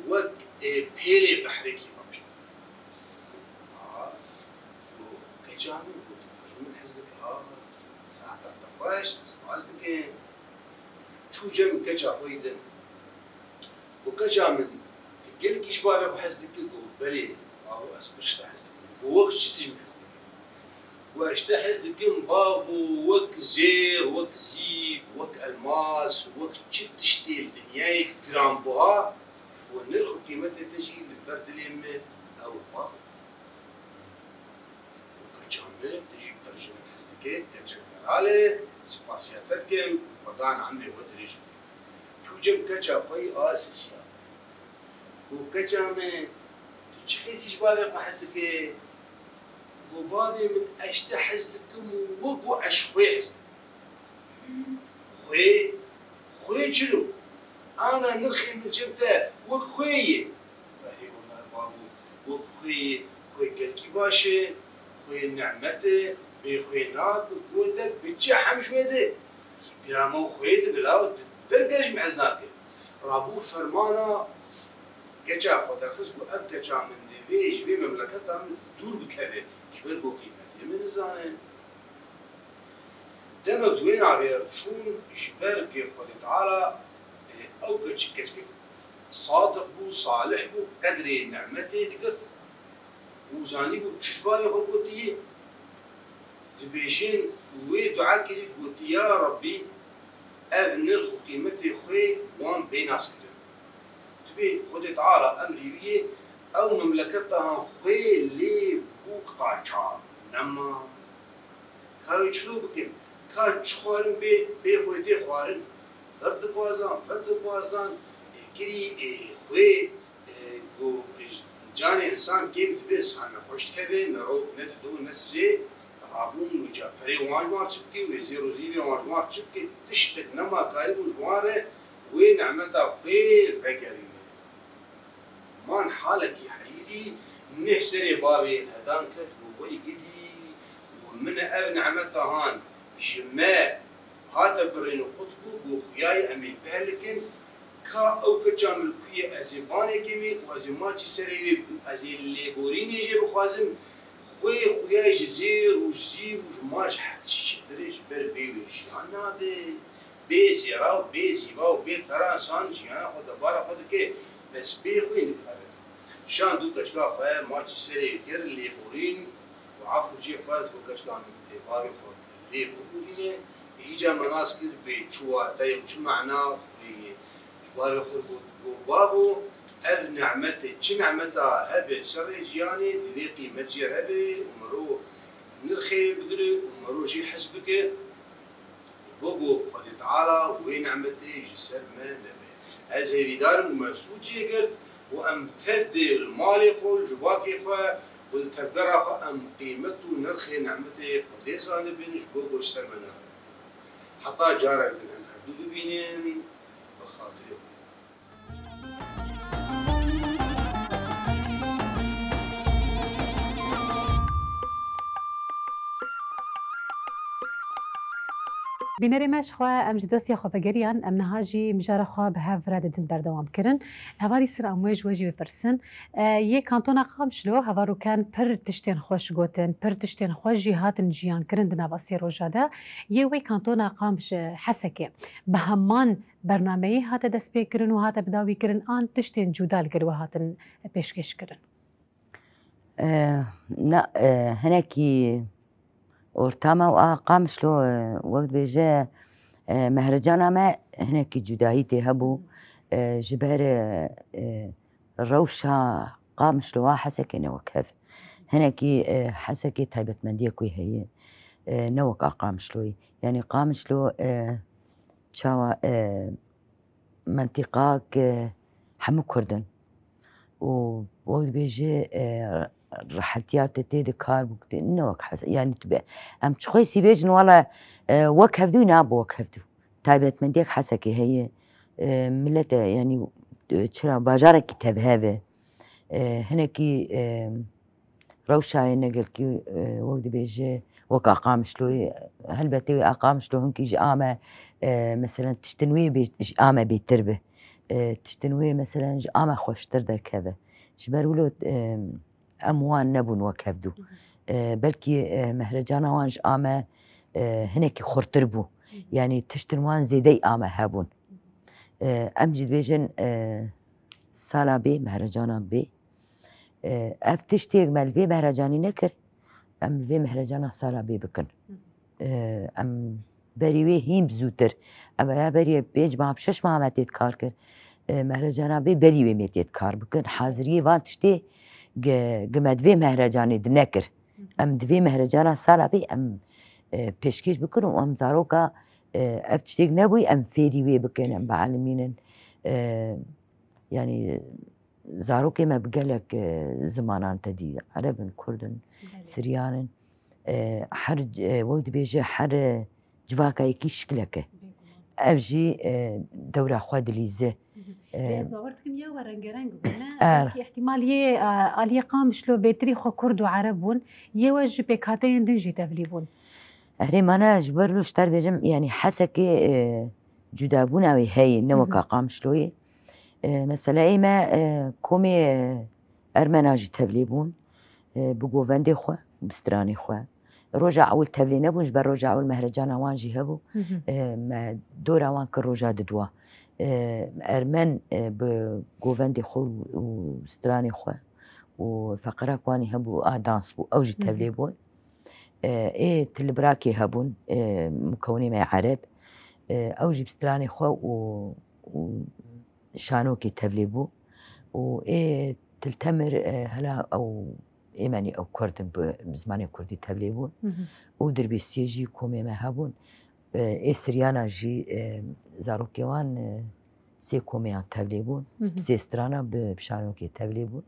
wek, ê, pêlê behrê kêfa min ji te dikim. Ha, got, keça min, got, tu ji min hez dikî, ha, saeta te xweş, ez spas dikim. Çû cem keça xwe yî din. Got, keça min, tu gelekî ji bavê xwe hez dikî? Got, belê, bavo, ez pir ji te hez dikim. Got, wek çi tu ji min hez dikî? Got, ez ji te hez dikim, bavo, wek zêr, wek zîv, wek elmas, wek çi tiştê li dinyayê giranbuha, got, nirx û qîmetê te jî li ber dilê min ew e, bavo. Got, keça min, tu jî pir ji min hez dikî, keçek delal e, spasiya te dikim, Xudan emrê we dirêj bike. Çû cem keça xwe yî, a sisiya. Got, keça min, tu çi qêsî ji bavê xwe hez dikî? Got, bavê min, ez ji te hez dikim wek ku ez ji xwê hez dikim. Xwê? Xwê çilo? Ana nirxê min cem te wek xwê yê. Erê wela bavo, wek xwê yê, xwê gelkî baş e, xwê nîmet e, bê xwê nabe, ku te bi çi hem ji wê de. Kî bîra me û xwê dibe, law derge ji min hez nake. Rabû fermana keça xwe derxist, ku ev keça min divê ji vê memleketa min dûr bikeve, ji ber ku qîmetê min nizane. Demek di wê navê re diçûn, ji ber ku Xwedê Teala, e, ew keçik, keçik sadiq bû, salih bû, qedrê nîmetê digirt û zanîbû çi ji bavê xwe gotiye. Dibêjin, wê dua kirî, gotiye, Ya Rebbî, ev nirx û qîmetê xwe wan bê naskirin. Dibê Xwedê Teala emrî wî yê, ew memleketa han xwe lê bû qaçax, nema. Ka wê çilo bikin? Ka çi xwarin bê, bê xwê tê xwarin. Vir dibazan, vir dibazan, ê kirî, ê xwê, ê ku canê însan kêm dibe, însan nexweş dikeve, ne rok, ne dido, ne sê, rabûn û ca perê wan ji wan çi bike, wê zêr û zîvê wan ji wan çi bike, tiştek nema karîbûn ji wan re wê nîmeta xwê vegerîne. Man halekî heyirî neh serê bavê ledan ket, got, wey gidî, got, min ev nîmeta han ji me hate birîn û qut bû, got, xuyayê em ê bihelikin, ka ew keça min li ku ye ez ê banê kemê û ez ê maçî serê wê bikim, ez ê lêborînê jê bixwazim, xwê xuyayê ji zêr û ji zîv û ji maç her tiştî çêtir e, ji ber bê wê jiyan nabe. Bê zêra û bê zîva û bê pera însan jiyana xwe debara xwe dike, bes bê xwê nikare. Şan dû keçika xwe maçî serê kir, lêborîn û efû jê xwest, got, keçika min tê bavê xwe lê biborîne, îca me nas kir bê çi wate ye û çi mana xwê ye. Ji bavê xwe got, got, bavo, ev nîmet e, çi nîmeta hebe li ser rê jiyanê, divê qîmet jê hebe û mero nirxê bigire û mero jê hez bike. Bo ku Xwedê Teala wê nîmetê ji ser me nebe. Ez hêvîdar im û me sûd jê girt û em tev de li malê xwe, li civakê xwe û li tevgera xwe em qîmet û nirxê nîmetê Xwedê zanibin, ji bo ku ji ser me nebe. Heta carek din em hevdû bibînin, bi xatirê xwe. Bînerê me ji xwe, em ji dosya xwe vegeriyan, em niha jî mijara xwe bi hev re didin berdewam kirin. Hevalî Sir, em wê ji we jî bipirsin. E, yê kantona Qamişlo, heval Rûken pir tiştên xweş gotin, pir tiştên xweş jî hatin jiyan kirin di nava sê roja de. Yê wê kantona Qamiş, e, Hesekê, bi heman bernameyê hate destpêkirin û hate bidawîkirin, an tiştên cuda li gel we hatin pêşkêşkirin? E, na, e, hinekî ortama û a Qamişlo, e, wek dibêje, e, mehrecana me hinekî cudahî tê hebû. E, ji ber, e, e, rewşa Qamişlo a Hesekê ne wek hev. Hinekî, e, Hesekê taybetmendiyek wê heye. E, ne wek a Qamişloyê. Yanî Qamişlo, e, çawa, e, mentîqak, e, hemû Kurd in. Û wek dibêje, e, rehetiya te tê de kar bû, ne wek Hes-, yanî tu be, em çi xwe sî bêjin, wala, e, wek hevdû, ne bi wek hevdû. Taybetmendiyek Hesekê heye. E, millet e, yanî, e, çira bajarekî tevhev e. E, hinekî, e, rewşa ye ne gelkî, e, wek dibêje, wek a Qamişloyê, helbetê wê a Qamişlo hinkî ji a me, e, meselen tiştin wê bê, ji a me bêtir be. E, tiştin wê meselen ji a me xweştir derkeve. Ji ber wilo, e, em wan nebûn wek hevdû. E, belkî, e, mehrecana wan ji a me, e, hinekî xurtir bû. Yanî tiştin wan zêdey a me hebûn. E, em jî dibêjin, e, sala bê, mehrecana bê. E, ev tiştê me li vê mehrecanî nekir, em li vê mehrecana sala bê bikin. E, em berî wê hîn bi zûtir. Em ya berî pênc mah, şeş mah me tê kar kir. E, mehrecana bê berî wê me tê kar bikin. Haziriyê van tiştê gi, gi me di vê mehrecanê di nekir. Em di vê mehrecana sala bê em, e, pêşkêş bikin û em zaroka, e, ev tiştêk nebûyî em fêrî wê bikin, em bialimînin. E, yanî zarokê me bi gelek, e, zimanan tedî, Ereb in, Kurd in, Belê. Siryan in. E, her, e, wek dibêje her, e, civaka yekî şiklek e. Bêguman. Ev jî, e, dewra xwe dilîze. Lê ez bawer dikim ya we rengereng bûne. Er. Belkî ihtimal yê, e, aliyê Qamişlo bêtirî xwe Kurd û Ereb bûn, yê we ji pêkhateyên din jî tevlî bûn. Erê, mane ji ber wilo ji te re bêjim, yanî Hesekê, e, cudabûna wê heye, ne weka Qamişloyê. E, mesela ê me, e, komê, e, Ermena jî tevlê bûn, e, bi govendê xwe, bi stranê xwe. Roja ewil tevlê nebûn, ji ber roja ewil mehrecana wan jî hebû. E, me dora wan kir roja didwa. E, Ermen, e, bi govendê xwe û stranê xwe û feqira ku wanî hebû, a dans bû, ew jî tevlê bûn. E, ê tilibrakê hebûn, e, mikewnê me Ereb. E, ew jî bi stranê xwe û, û şanokê tevlê bû. Û ê tiltemir, e, hela ew ê menî ew Kurd in, bi zimanê Kurdî tevlê bûn. Û Dirbêsiyê jî komê me hebûn. E, ê Siryana jî, e, zarokê wan, e, sê komeyan tevlê bûn. Sê strana bi, bi şanokê tevlê bûn.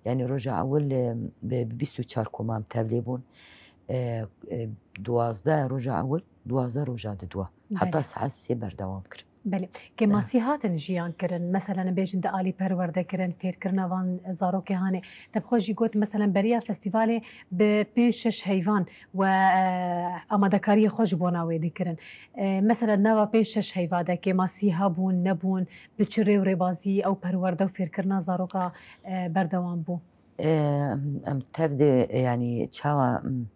Yanî roja ewil, e, bi, bi bîst û çar koman tevlê bûn. E, e, duwazdeh roja ewil, duwazdeh roja didwa. Heta saet sê berdewam kirin. Belê. Kêmasî hatin jiyan kirin. Meselen bêjin di alî perwerde kirin, fêrkirina van zarokê hanê. Te bi xwe jî got, meselen beriya festîvalê bi pênc şeş heyvan we, e, amadekariyê xwe ji bona wê dikirin. E, meselen nava pênc şeş heyva de kêmasî hebûn, nebûn, bi çi rê û rêbazî ew perwerde û fêrkirina zaroka, e, berdewam bû? E, em, em tev de, e, yanî çawa, em,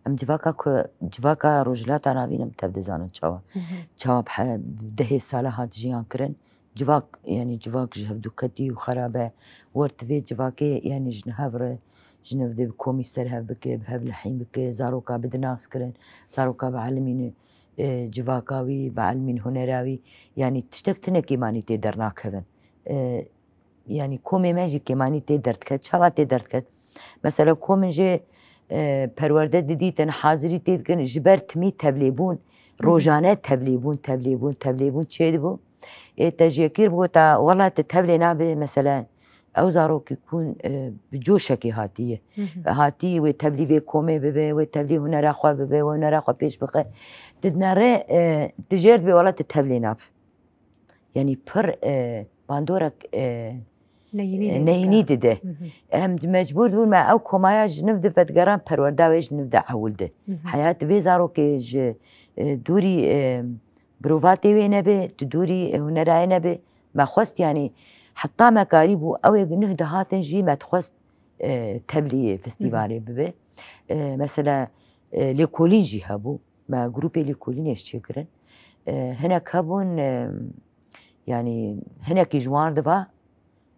em civaka ku, civaka Rojhilata Navîn em tev dizanin çawa. Çawa bi he-, dehê sala hat jiyan kirin. Civak, yanî civak ji hevdûketî û xerabe. Wer tu vê civakê, yanî ji niha re, ji nav de bi komî ser hev bike, bi hev lehîn bike, zaroka bide nas kirin, zaroka bielimîne, e, civaka wî, bielimîne hunera wî. Yanî tiştek tune kêmanî tê dernakevin. E, yanî komê me jî kêmanî tê derdiket. Çawa tê derdiket? Mesela komên jê, e, perwerde didîtin, hazirî tê dikin, ji ber timî tevlêbûn, rojane tevlêbûn, tevlêbûn, tevlêbûn çêdibû. Ê te ji yekî re bigota, wela tu tevlê nabê, mesela ew zarokî ku, e, bi coşekê hatiye. Hatî wê tevlî vê komê bibe, wê tevlî hunera xwe bibe, wê hunera xwe pêş bixe. Tu dinere, e, tu jê re dibê, wela tu tevlê nabê. Yanî pir, e, bandorek, e, neyînî e, lê neyînî dike. Dide. Em mecbûr dibûn me ew komaya ji niv de vedigeran perwerda wê ji niv de ewil de. Heya tu vê zarokê ji, e, dûrî, e, birovatê wê nebe, tu dûrî, e, hunerayê nebe. Me xwest, yanî heta me karîbû ew ê nuh dihatin jî me dixwest, e, tevliyê festîvalê bibe. E, mesela, e, lêkolîn jî hebû. Me grûpê lêkolînê jî çêkirin. E, hinek hebûn, e, yanî hinekî ji wan re diva,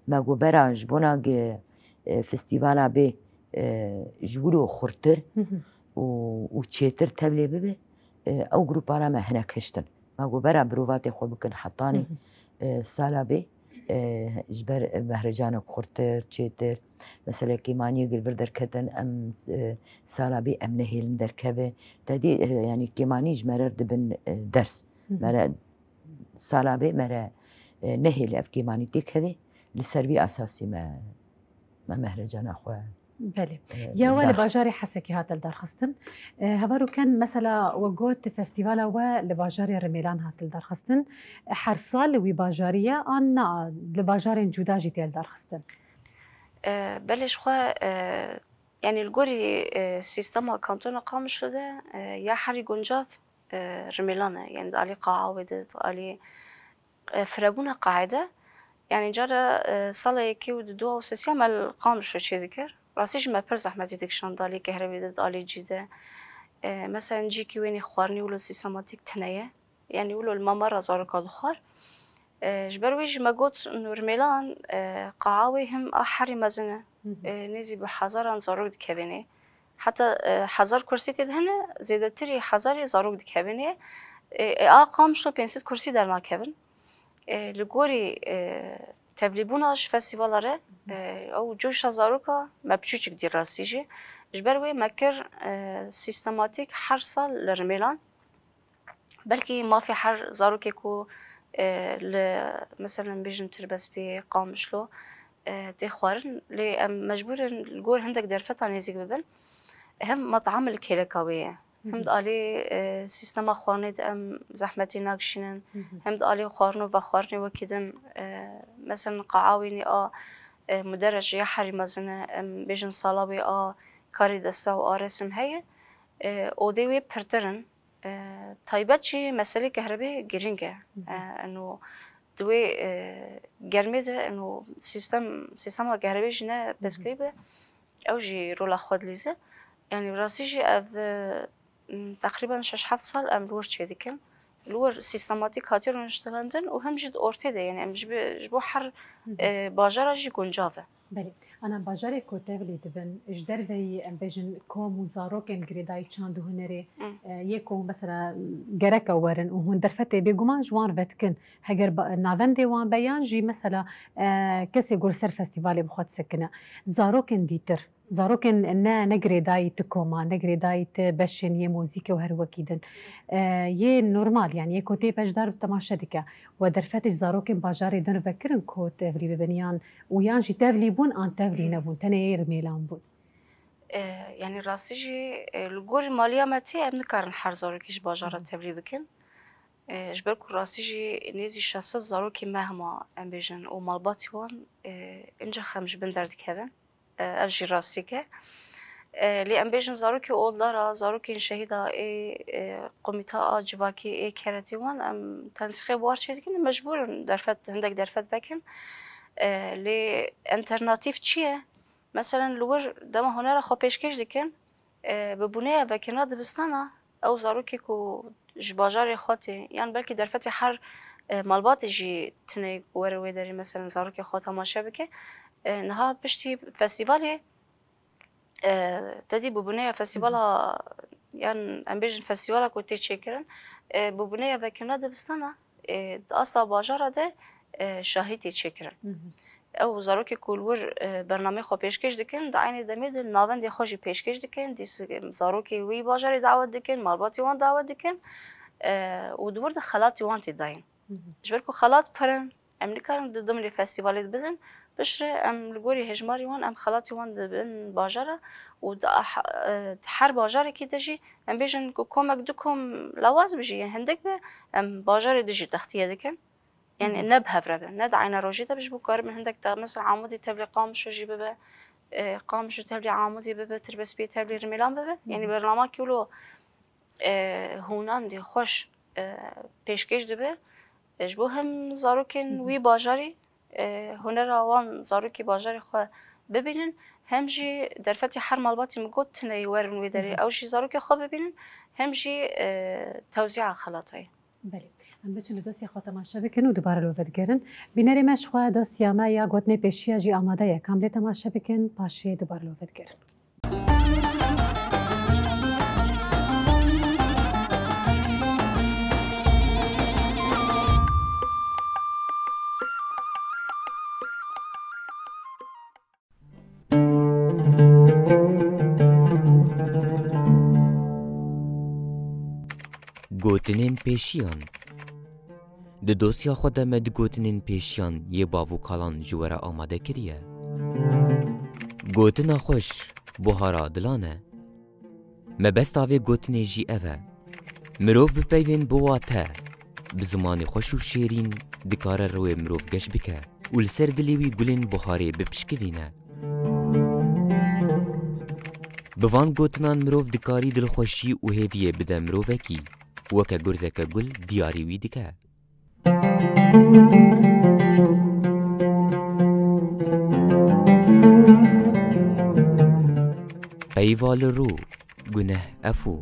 me got bera ji bona ge, e, festîvala bê, e, ji wilo xurtir û, û çêtir tevlê bibe, e, ew grûpana me hinek hiştin. Me got bera birovatê xwe bikin hetanî, e, sala bê, e, ji ber mehrecanek xurtir, çêtir, mesela kêmaniyê gi vir derketin, em, e, sala bê em nehêlin derkeve. Te dî, e, yanî kêmanî ji me re dibin, e, ders. Me re sala bê me re, e, nehêle ev kêmanî têkeve. Li ser vî esasî me, me mehrecana xwe Belê. E, ya we li bajarê Hesekê hat li darxistin. E, heval Rûken, mesela we got festîvala we li bajarê Rimêlan hat li darxistin. E, her sal li wî bajarî ye an na, li bajarên cuda jî tê li darxistin? E, belê ji xwe, e, yanî li gorî, e, sîstema kantona Qamişlo de, e, ya herî guncav, e, Rimêlan e. Yanî di alî qa'a wê de, di alî e, firebûna qaê de, yanî cara, e, sala yekê û didu û sêsiya me li Qamişlo çêdikir. Rastî jî me pir zehmetî dikişand di alî kehrebê de, di alî cî de. E, meselen cîkî wênî xwarinî wilo sîstematîk tune ye. Yanî wilo li mama re zaroka dixwar. E, ji ber wê jî me got, Nûrmêlan, e, qa'a wê him a herî mezin e. E, nêzî bi hezaran zarok dikevênê. Heta, e, hezar kursî tê de hene, zêdetirî hezarê zarok dikevin ê. E, e, a Qamişlo pênc sed kursî dernakevin. E, li gorî, e, tevlîbûna ji festîvala re, e, ew coşa zaroka me piçûçik dî rastî jî. Ji ber wê me kir, e, sîstematîk her sal li Rimêlan. Belkî mafê her zarokê ku, e, li, meselen, bêjin Tirbespê, Qamişlo, e, tê xwarin, lê em mecbûr in li gor hindek derfeta nêzîk bibin. Hem metam li kêleka wê ye. Hem di alî, e, sîstema xwarinê de em zehmetî nagişînin, hem di alî xwarin û vexwarinê wekî din, e, mesela qaa wînî a, e, muderece ya herî mezin e, em bêjin sala wê a karê desta û a resim heye. E, odê wê pirtir in. E, taybet jî meselê kehrebê girîng e. E, eno di wê, e, germê de eno sîstem, sîstema kehrebê jî ne piskirî be. Ew jî rola xwe dilîze. Yanî bi rastî jî ev, e, m, teqrîben şeş heft sal em li wir çêdikin. Li wir sîstematîk hatiye rûniştibandin û hem jî di ortê de, yanî em ji bi-, ji bo her, e, bajara jî guncav e. Belê. Ana bajarê ku tevlî dibin, ji derveyî em bêjin kom û zarokên girêdayî çand û hunerê, e, yê ku mesela gereke werin û hûn derfetê bêguman ji wan vedikin. Heger ba-, navendê wan be yan jî mesela, e, kesê ku li ser festîvalê bi xwe disekine. Zarokên dîtir, zarokên ne, ne girêdayî ti koma, ne girêdayî ti beşên yê muzîkê û her wekî din. E, yê normal, yanî yê ku tê beşdar bi temaşe dike. We derfetê ji zarokên bajarê din vekirin ku tevlî bibin yan û yan jî tevlî bûn an tevlî nebûn, tenê yê rimêlan bûn? E, yanî rastî jî, e, li gorî maliya me tê em nikarin her zarokî ji bajara tevlî bikin. E, ji ber ku rastî jî nêzî şeş sed zarokî me hema em bêjin û malbatî wan, e, inca xem ji bin derdikevin. E, ev jî rastîk e. E, lê em bêjin zarokê oldara, zarokên şehîda ê, e, komîta a civakî ê keretî wan, em tensîqê bi war çêdikin, mecbûr in derfet, hindek derfet vekin. E, lê enternatîf çi ye? Meselen li wir dema hunera xwe pêşkêş dikin, e, bi bûneya vekirina dibistana, ew zarokê ku ji bajarê xwe tê, yan belkî derfetê her, e, malbatê jî tune ku were wê derê, meselen zarokê xwe temaşe bike. E, niha piştî festîvalê, e, te dî bûbûneya festîvala, yan em bêjin festîvala ku tê çêkirin, e, bûbûneya vekirina dibistana, e, di asta bajara de, e, şahî tê çêkirin. Ew zarokê ku li wir, e, bernameyê xwe pêşkêş dikin, di eynê demê de navendê xwe jî pêşkêş dikin, dîs, e, zarokê wî bajarê dawet dikin, malbatê wan dawet dikin, e, û di wir de xelatê wan tê dayîn. Ji ber ku xelat pir in, em nikarin di dimlê festîvalê de bidin, piştre em li gorî hejmarê wan em xelatê wan dibin bajara û di ah-, e, di her bajarekî de jî em bêjin ku komek du kom lawaz bi jî, yên hindik be, em bajarê de jî textiye dikin. Yanî ne bi hev re be, ne di eyna rojê de be, ji bo karibin hindek te, mesela Amûdê tevlî Qamişo jî bibe, e, Qamişo tevlî Amûdê bibe, Tirbespiyê tevlî Rimêlan bibe. Yanî bernamekî wilo, e, hûnandî xweş, e, pêşkêş dibe. E, ji bo hem zarokên wî bajarî, e, hunera wan zarokê bajarê xwe bibînin, hem jî derfetê her malbatî min got tune yê werin wê derê, ew jî zarokê xwe bibînin, hem jî, e, tewzîa xelatayê. Belê. Em biçin li dosya xwe temaşe bikin û dubare li we vedigerin. Bînerê me ji xwe dosya me ya gotinê pêşiya jî amade ye. Kam lê temaşe bikin, paşê dubare li we vedigerin. Gotinên pêşiyan. Di dosya xwe de me di gotinên pêşiyan yê bav û kalan ji we re amade kiriye. Gotina xweş, buhara dilan e. Mebesta vê gotinê jî ev e. Mirov bipeyvên bi wate, bi zimanê xweş û şêrîn dikare rewê mirov geş bike û li ser dilê wî gulên buharê bipişkivîne. Bi van gotinan mirov dikarî dilxweşî û hêviyê bide mirovekî, weke gurzeke gul diyarî wî dike. Peyva li rû, guneh, efû.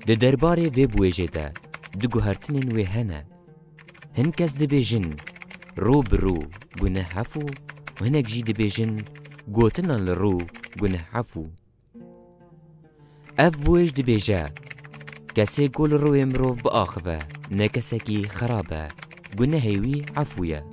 Di derbarê vê biwêjê de du guhertinên wê hene. Hin kes dibêjin, rû bi rû, guneh, efû û hinek jî dibêjin, gotinan li rû, guneh, efû. Ev wêj dibêje, kesê ku li rûyê mirov biaxive, ne kesekî xerab e, gunehê wî efû ye.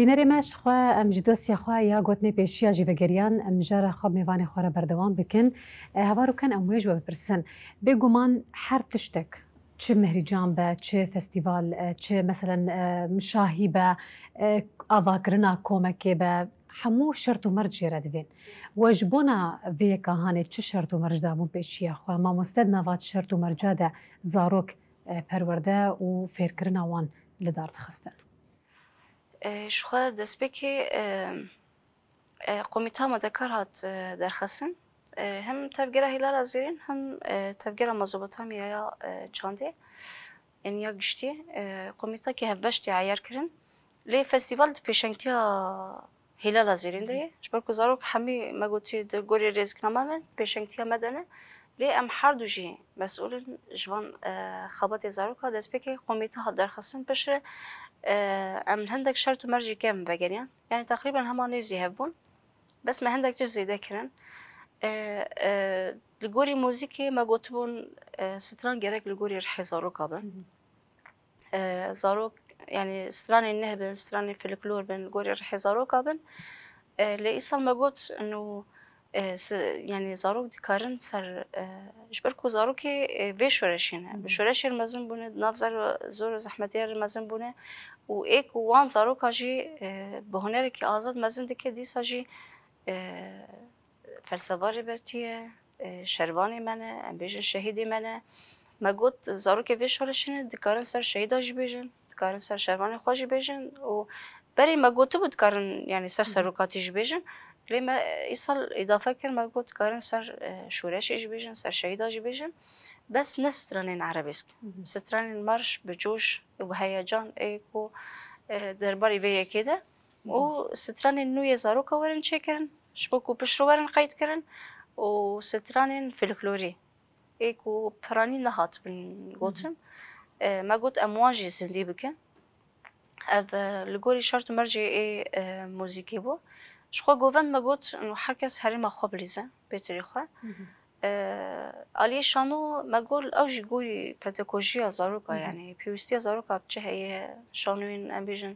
Bînerê me, ji xwe em ji dosya xwe ya gotinê pêşiya jî vegeriyan, em jara xwe bi mêvanê xwe re berdewam bikin. E, heval Rûken, em wê ji we bipirsin. Bêguman her tiştek, çi mehrîcan be, çi festîval, e, çi meselen, e, şahî be, e, avakirina komekê be, hemû şert û merc jê re divên. We ji bona vê yeka hanê çi şert û merc dabûn pêşiya xwe? Mamoste di nava çi şert û merca de zarok, e, perwerde û fêrkirina wan li dar dixistin? E, ji xwe destpêkê, e, e, komîta madekar hat, e, derxistin. E, hem tevgera Hîlala Zêrîn, hem, e, tevgera Mezopotamyaya, e, çandê, yanî ya giştî, e, komîtakê hevbeş tê eyer kirin. Lê festîval di pêşengtiya Hîlala Zêrîn de ye. Ji ber ku zarok hemî me gotî di gorî rêziknama me, pêşengtiya me de ne. Lê em her du jî mesûl in ji van, e, xebatê zaroka. Destpêkê komîte hat derxistin, piştre, e, em hindek şert û mercî kêm vegeriyan. Yanî teqrîben hema nêzî hev bûn. Bes me hindek tişt zêde kirin. E, e, li gorî muzîkê me gotibûn, e, stran gerek li gorî rihê zaroka bin. Hı hı. E, zarok, yanî stranên neh bin, stranên folklor bin, li gorî rihê zaroka bin. E, lê îsal me got, ino, e, si-, yanî zarok dikarin ser, e, ji ber ku zarokê, e, vê şoreşê ne. Hı hı. Bi şoreşên mezin bûne, di nav zer-, zor û zehmetiyê re mezin bûne û ê ku wan zaroka jî, e, bi hunerekî azad mezin dike, dîsa jî, e, Felsefa Rêbertî ye, e, şervanê me ne, em bêjin şehîdê me ne. Me got, zarokê vê şoreşê ne, dikarin ser şehîda jî bêjin, dikarin ser şervanê xwe jî bêjin û berê me gotibû dikarin, yanî ser Hı hı. serokatî jî bêjin. Lê me, e, îsal îdafe kir, me got dikarin ser, e, şoreşê jî bêjin, ser şehîda jî bêjin. Bes ne stranên erebîsk. Hı hı. Stranên marş bi coş û bi heyecan ê ku, e, derbarê vê yekê de. Û stranên nû yê zaroka werin çêkirin, ji bo ku piştre werin qeydkirin û stranên folklorî ê ku piranî nehatibin gotin, e, me got em wan jî zindî bikin. Ev, e, li gorî şert û mercê ê, e, muzîkê bû. Ji xwe govend me got, û her kes herêma xwe bilîze, pêtirî xwe. Hı hı. E, aliyê şano me got, ew jî gorî pedagojiya zaroka, Hı hı. yanî pêwîstiya zaroka bi çi heye, şanoyên, em bêjin,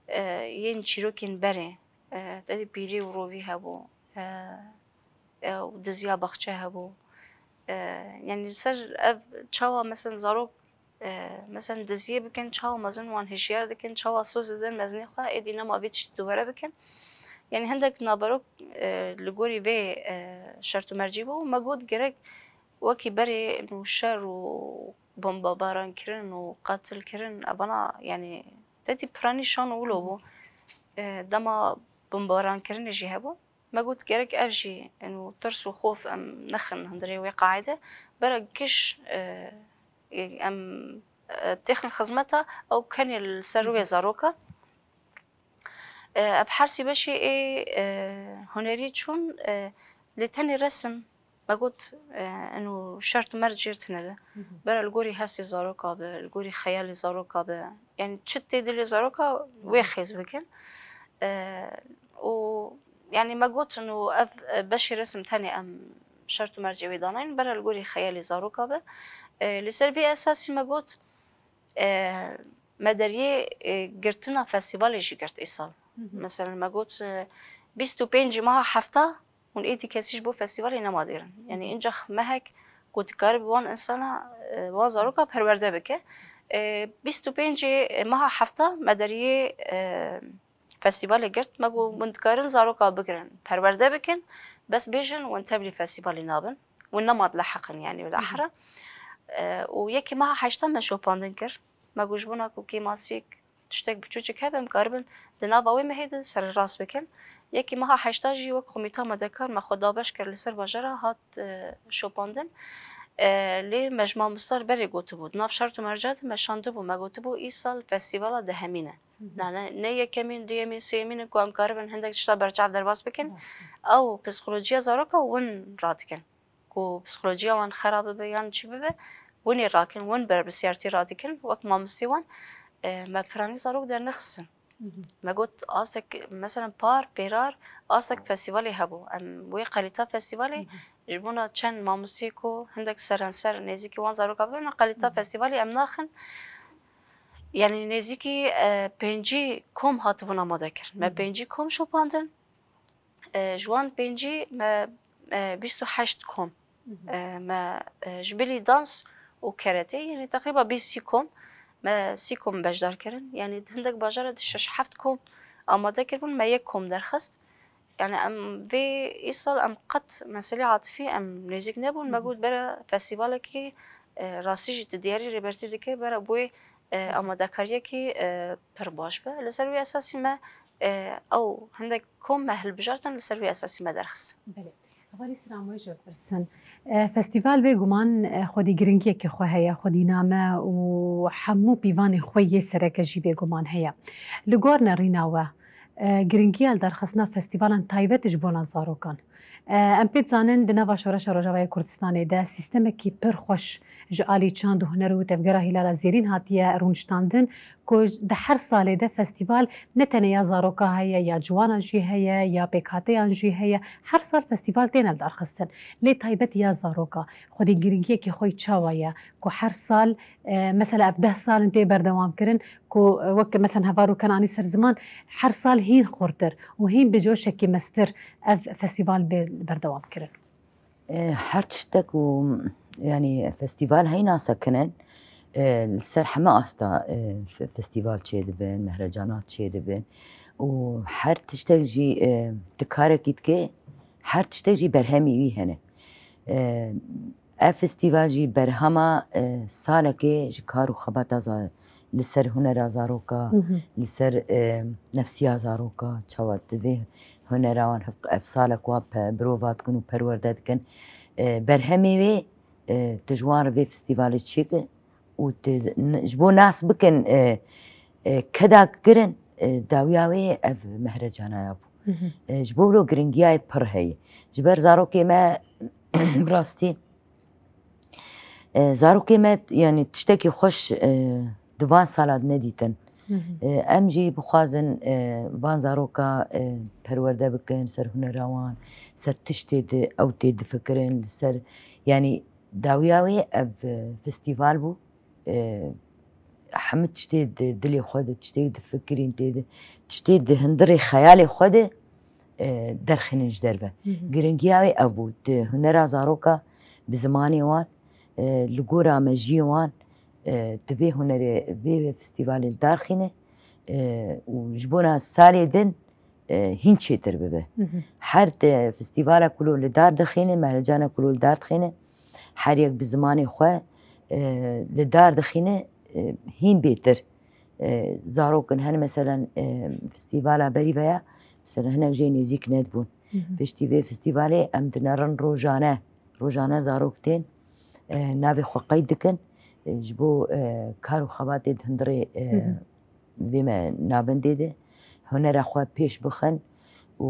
e, yên çîrokên berê, e, tevî pîrê û rovî hebû, e, e, û diziya baxçe hebû. E, yanî li ser ev çawa, meselen, zarok, e, meselen, diziyê bikin, çawa mezin wan hişyar dikin, çawa soz didin mezinê xwe, êdî nema vê tiştî dubare bikin. Yanî hindek naverok, e, li gorî vê, e, şert û mercî bû. Me got gerek wekî berê û şer û bombebarankirin û qatilkirin, evana, yanî, tevî piranî şano wilo bû. E, dema bombebarankirinê jî hebû. Me got, gerek ev jî, ino, tirs û xof em nexin hundirê wê qaîde. Bera giş, e, em, e, têxin xizmeta, ew kenê li ser rûyê zaroka. E, ev hersî beşê ê, e, hunerî çûn, e, lê tenê resim, me got, e, ino şert û merc jê tune be. Hı hı. Bera li gorî hestê zaroka be, li gorî xeyalê zaroka be. Yanî çi tê dilê zaroka wê Hı hı. xêz bikin. E, û yanî me got, ino ev, e, beşê resim tenê em şert û mercê wê danayîn, bera li gorî xeyalê zaroka be. E, li ser vê esasî me got, e, me deriyê, e, girtina festîvalê jî girt îsal. Hı hı. Mesela me got, e, bîst û pêncî meha hefta hûn êdî kesî ji bo festîvalê nema digirin. Yanî Hı hı. incax mehek ku dikare bi wan insana, e, wan zaroka perwerde bike. E, bîst û pêncê meha hefta me deriyê, e, festîvalê girt. Me got, Hı hı. hûn dikarin zaroka bigirin, perwerde bikin, bes bêjin hûn tevlî festîvalê nabin. Hûn nema dileheqin, yanî Hı hı. bilahre. E, û yekê meha heşta me şopandin kir. Me got, ji bona ku kêmasiyek, tiştek biçûçik hebe, em karibin di nava wê mehê de serrast bikin. Yekê meha heşta jî wek komîta madekar me xwe dabeş kir li ser bajara hat, e, şopandin. E, lê me ji mamostar berê gotibû. Di nav şert û merca de me şandibû. Me gotibû, îsal festîvala dehemîn e. Hı hı. Ne, ne, ne yekemîn, duyemîn, sêyemîn in ku em karibin hindek tişta berçav derbas bikin. Rast e. Ew psîkolojiya zaroka win radikin. Ku psîkolojiya wan xera bibe yan çi bibe, winê rakin, win berpirsiyartî radikin. Wek mamostê wan, e, me piranî zarok dernexistin. Hı hı. Me got, astek, mesela par, pêrar, astek festîvalê hebû. Em wê kalîta festîvalê Hı hı. ji bona çend mamostê ku hindek serenser nêzîkî wan zaroka bibin, kalîta Hı hı. festîvalê em naxin. yani nêzîkî, e, pêncî kom hatibûn amade kirin. Me pêncî kom şopandin. E, ji wan pêncî me, e, bîst û heşt kom, e, me, e, ji bilî dans û keretê, yani teqrîba bîst sî kom, me sî kom beşdar kirin. Yani di hindek bajara di şeş heft kom amade kiribûn, me yek kom derxist. Yani em vê îsal em qet meselê atifî em nêzîk nebûn. Me got bere festîvalekî, e, rastî jî tu diyarî Rêbertî dike, bere boyê, e, amadekariyekî, e, pir baş be. Li ser wê esasî me, e, ew hindek kom me hilbijartin, li ser wê esasî me derxistin. Belê. Hevalî Silam, wê jî bipirsin. E, festîval bêguman, e, xwedî giringiyekî xwe heye, xwedî name û hemû pîvanên xwe yê sereke jî bêguman heye. Li gor nerîna we, e, giringiya li darxistina festîvalan taybet ji bona zarokan. E, em pê dizanin di nava Şoreşa Rojavayê Kurdistanê de sîstemekî pir xweş ji alî çand û huner û tevgera Hîlala Zêrîn hatiye rûniştandin ku di her salê de festîval ne tenê ya zaroka heye, ya ciwanan jî heye, ya pêkhateyan jî heye. Her sal festîval têne lidarxistin. Lê taybet ya zaroka, xwedî giringiyekî xwe yî çawa ye ku her sal, e, mesela ev deh sal in tê berdewam kirin ku, e, wek mesela heval Rûken anî ser ziman, her sal hîn xurtir û hîn bi coşekî mestir ev festîval bê berdewam kirin? E, her tiştek û, yani, festîval heyna sekinin, e, li ser heme asta, e, fe-, festîval çêdibin, mehrecanat çêdibin û her tiştek jî, e, tu karekî dike, her tiştek jî berhemî wî hene. E, ev festîval jî berhema, e, salekê ji kar û xebata za-, li ser hunera zaroka, li ser, e, nefsiya zaroka, çawa divê hunera wan hevk-, ev salek wan pe-, birova dikin û perwerde dikin. E, berhemê wê, e, tu ji wan re vê festîvalê çêke û tu n-, ji bo nas bikin, e, e, keda kirin, e, dawiya wê ev mehrecanaya bû. E, ji bo wilo giringiyayê pir heye. Ji ber zarokê me bi rastî E, zarokê me, yani tiştekî xweş, e, di van sala de nedîtin. E, em jî bixwazin, e, van zaroka, e, perwerde bikin, ser hunera wan, ser tiştê di ew tê difikirin, li ser, yani dawiya wê ev, e, festîval bû. E, hemû tiştê di dilê xwe de, tiştê difikirîn tê de, tiştê di hundirê xeyalê xwe de, e, derxînin ji derve. Giringiya wê ev bû, tu hunera zaroka bi zimanê wan, e, li gora mejiyê wan, e, tu vê hunerê, vê festîvalê li dar xîne, e, û ji bona salê din, e, hîn çêtir bibe. Her te festîvala ku lo li dar dixîne, mehricana ku lo li dar dixîne, her yek bi zimanê xwe, e, li dar dixîne, e, hîn bêtir. E, zarok in, hene meselen, e, festîvala berî veya, meselen hinek jê nêzîk nedibûn. Piştî vê festîvalê em dinerin rojane, rojane zarok tên, e, navê xwe qeyd dikin, e, ji bo, e, kar û xebatê di hundirê, e, vê me navendê de hunera xwe pêş bixin û,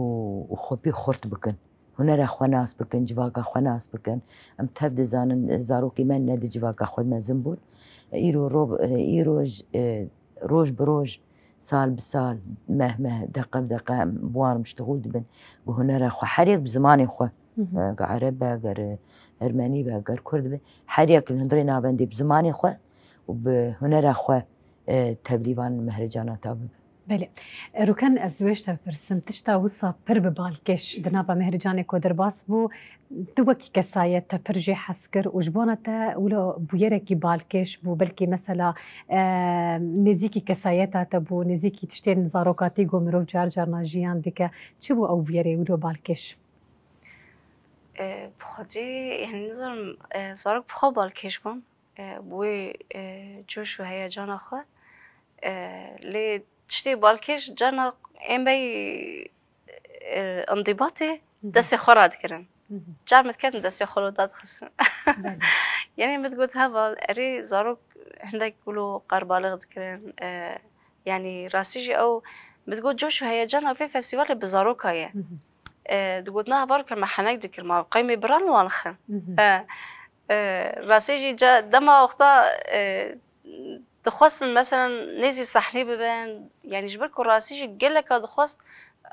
û xwe pê xurt bikin. Hunera xwe nas bikin, civaka xwe nas bikin. Em tev dizanin, zarokê me ne di civaka xwe mezin bûn. Îro ro-, îro j-, e, roj bi roj, sal bi sal, meh meh, deqe bi deqe em bi wan re miştixûl dibin. Bi hunera xwe, her yek bi zimanê xwe. Ger ereb be, ger ermenî be, ger kurd be, her yek li hundirê navendê bi zimanê xwe û bi hunera xwe, e, tevlî van mehrecanata bibe. Belê. Rûken, ez wê ji te bipirsim, tişta wisa pir bi balkêş di nava mehricanê ku derbas bû, tu wekî kesayet te pir jê hez kir û ji bona te wilo bûyerekî balkêş bû, belkî mesela, e, nêzîkî kesayeta te bû, nêzîkî tiştên zarokatî ku mirov car carna jiyan dike. Çi bû ew bûyerê wilo balkêş? E, bi xwedî, yani nizanim, e, zarok bi xwe balkêş bûn. E, bi wê, e, coş û heyecana xwe. E, lê tiştê balkêş carna ên bey, e, îndîbatê destê xwe radikirin. Car min diketin destê xwe lo dadixistin. Belê. Yani min digot heval, erê zarok hindek wilo qerbalix dikirin. E, yani rastî jî ew, min digot coş û heyecana vê festîvalê bi zaroka ye. E, digot na heval ke me henek dikir, ma qey mê biran wan xin. E, e, rastî jî ca-, dema wexta, e, dixwestin, meselen, nêzî sehnî bibin, yanî ji ber ku rastî jî geleka dixwest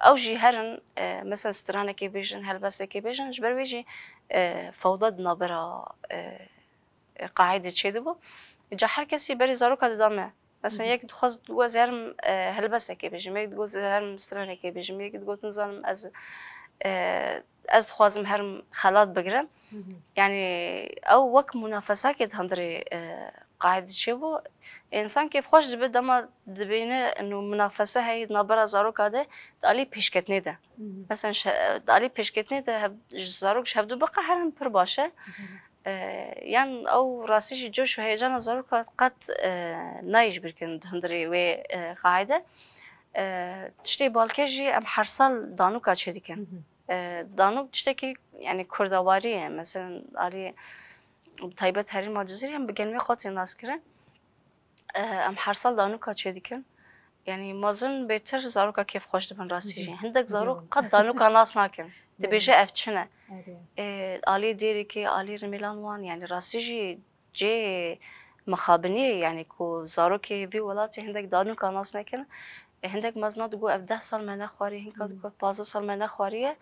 ew jî herin, e, meselen, stranekê bêjin, helbestekê bêjin, ji ber wê jî, e, fewda di navbera, e, e, qaîdê çêdibû. Ca her kesî berî zaroka dida me. Mesela yek dixwaz digot ez herim e, helbestekê bêjim, yek digot ez herim stranekê bêjim, yek digot nizanim ez e, ez dixwazim herim xelat bigirim. Yani ew wek munafesakê di hundirê e, qaîd çêbû. Însan kêfxweş dibe dema dibîne ino munafese heye di navbera zaroka de, di alî pêşketinê de. Mesela şe- di alî pêşketinê de hev- ji zarok ji hevdu biqeherin pir baş e. E, yan ew rastî jî coş û heyecana zaroka qet e, nayê ji bîrkirin di hundirê wê e, qaîde. E, tiştê balkêş jî em her sal danûka çêdikin. E, danûk tiştekî yani kurdewarî ye. Mesela alî bi taybet herêma Cizîrê em bi genimê xwe tê naskirin. E, em her sal danûka çêdikin. Yani mezin bêtir zaroka kêfxweş dibin rastî jî. Hindek zarok qet danûka nas nakin. Dibêje ev çi ne? E, alî dêrikê, alî rimêlan wan, yani rastî jî cê mixabiniyê, yani ku zarokê vî welatê hindek danûka nas nekin. E, hindek mezina digo ev deh sal me nexwarî, hinka digo ev pazdeh sal me nexwariye.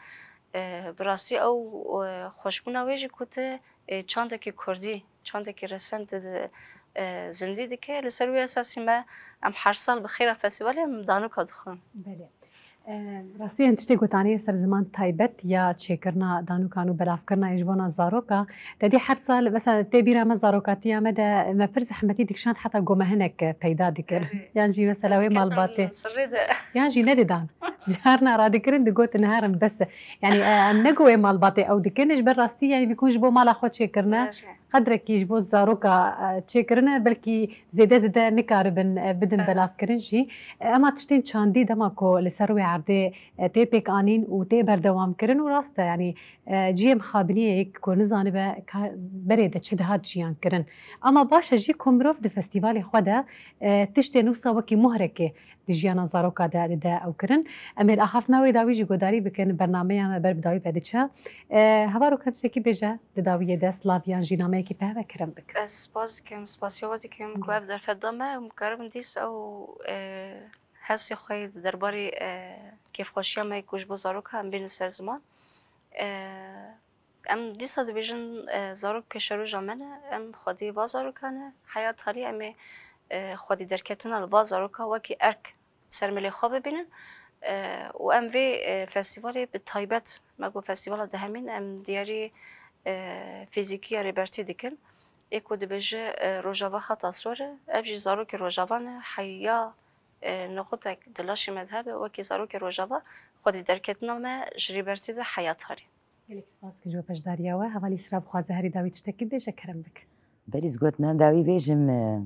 E, bi rastî ew e, xweşbûna wê jî ku tu e, çandekî kurdî, çandekî resen tu di- e, zindî dike. Li ser wî esasî me em her sal bi xêra festîvalê em danûka dixwin. Belê. E, Rastî em tiştê gotanê ser ziman taybet ya çêkirina danûkan û belavkirina ê ji bona zaroka. Te dî her sal, mesela tê bîra me zarokatiya me de me pir zehmetî dikişand heta ku me hinek peyda dikir. Yan jî mesela wê malbatê. Yan jî nedidan. Carna radikirin digotin herin bes e. Yani e, em ne ku wê malbatê ew dikin, ji ber rastî yani bikûn ji bo mala xwe çêkirine. Qedrekî ji bo zaroka e, çêkirine, belkî zêde zêde nikaribin e, bidin belavkirin jî. E, Ema tiştên çandî dema ku li ser wê erdê e, tê pêk anîn û tê berdewam kirin û rast e, yanî e, cihê mixabiniyê yek ku nizanibe ka berê de çi dihat jiyan kirin. Ema baş e jî ku mirov di festîvalê xwe de e, tiştên wisa wekî muhrekê di jiyana zaroka de dide ew kirin. Em ê li axaftina wê dawî jî guhdarî bikin, bernameya me ber bi dawî ve diçe. E, Heval Rûken tiştekî bêje di dawiyê de, silav yan jî nameyekî peve kerem bik. Ez spas dikim, spasiya we dikim ku ev derfet da me û em karibin dîs ew e, hestê xwe yê di derbarê e, kêfxweşiya me ku ji bo zaroka em bênin ser ziman. E, Em dîsa dibêjin e, zarok pêşeroja me ne, em xwedî va zarokan e, heya tarî em ê e, xwedî derketina li va zaroka wekî erk ser milê xwe bibînin. E, û em vê e, festîvalê bi taybet, me got festîvala dehemîn, em diyarî e, fîzîkî ya Rêbertî dikin. Ê ku dibêje e, Rojava xeta sor e, ev jî zarokê Rojava ne, heya e, nuqtek di laşê me de hebe, wekî zarokê Rojava xwedî derketina me ji Rêbertî de heya tarî. Gelekî spas dikim ji bo beşdariya we. Hevalî Îsra bixwaze herî dawî tiştekî bêje, kerem bik. Berî ez gotina dawî bêjim, e,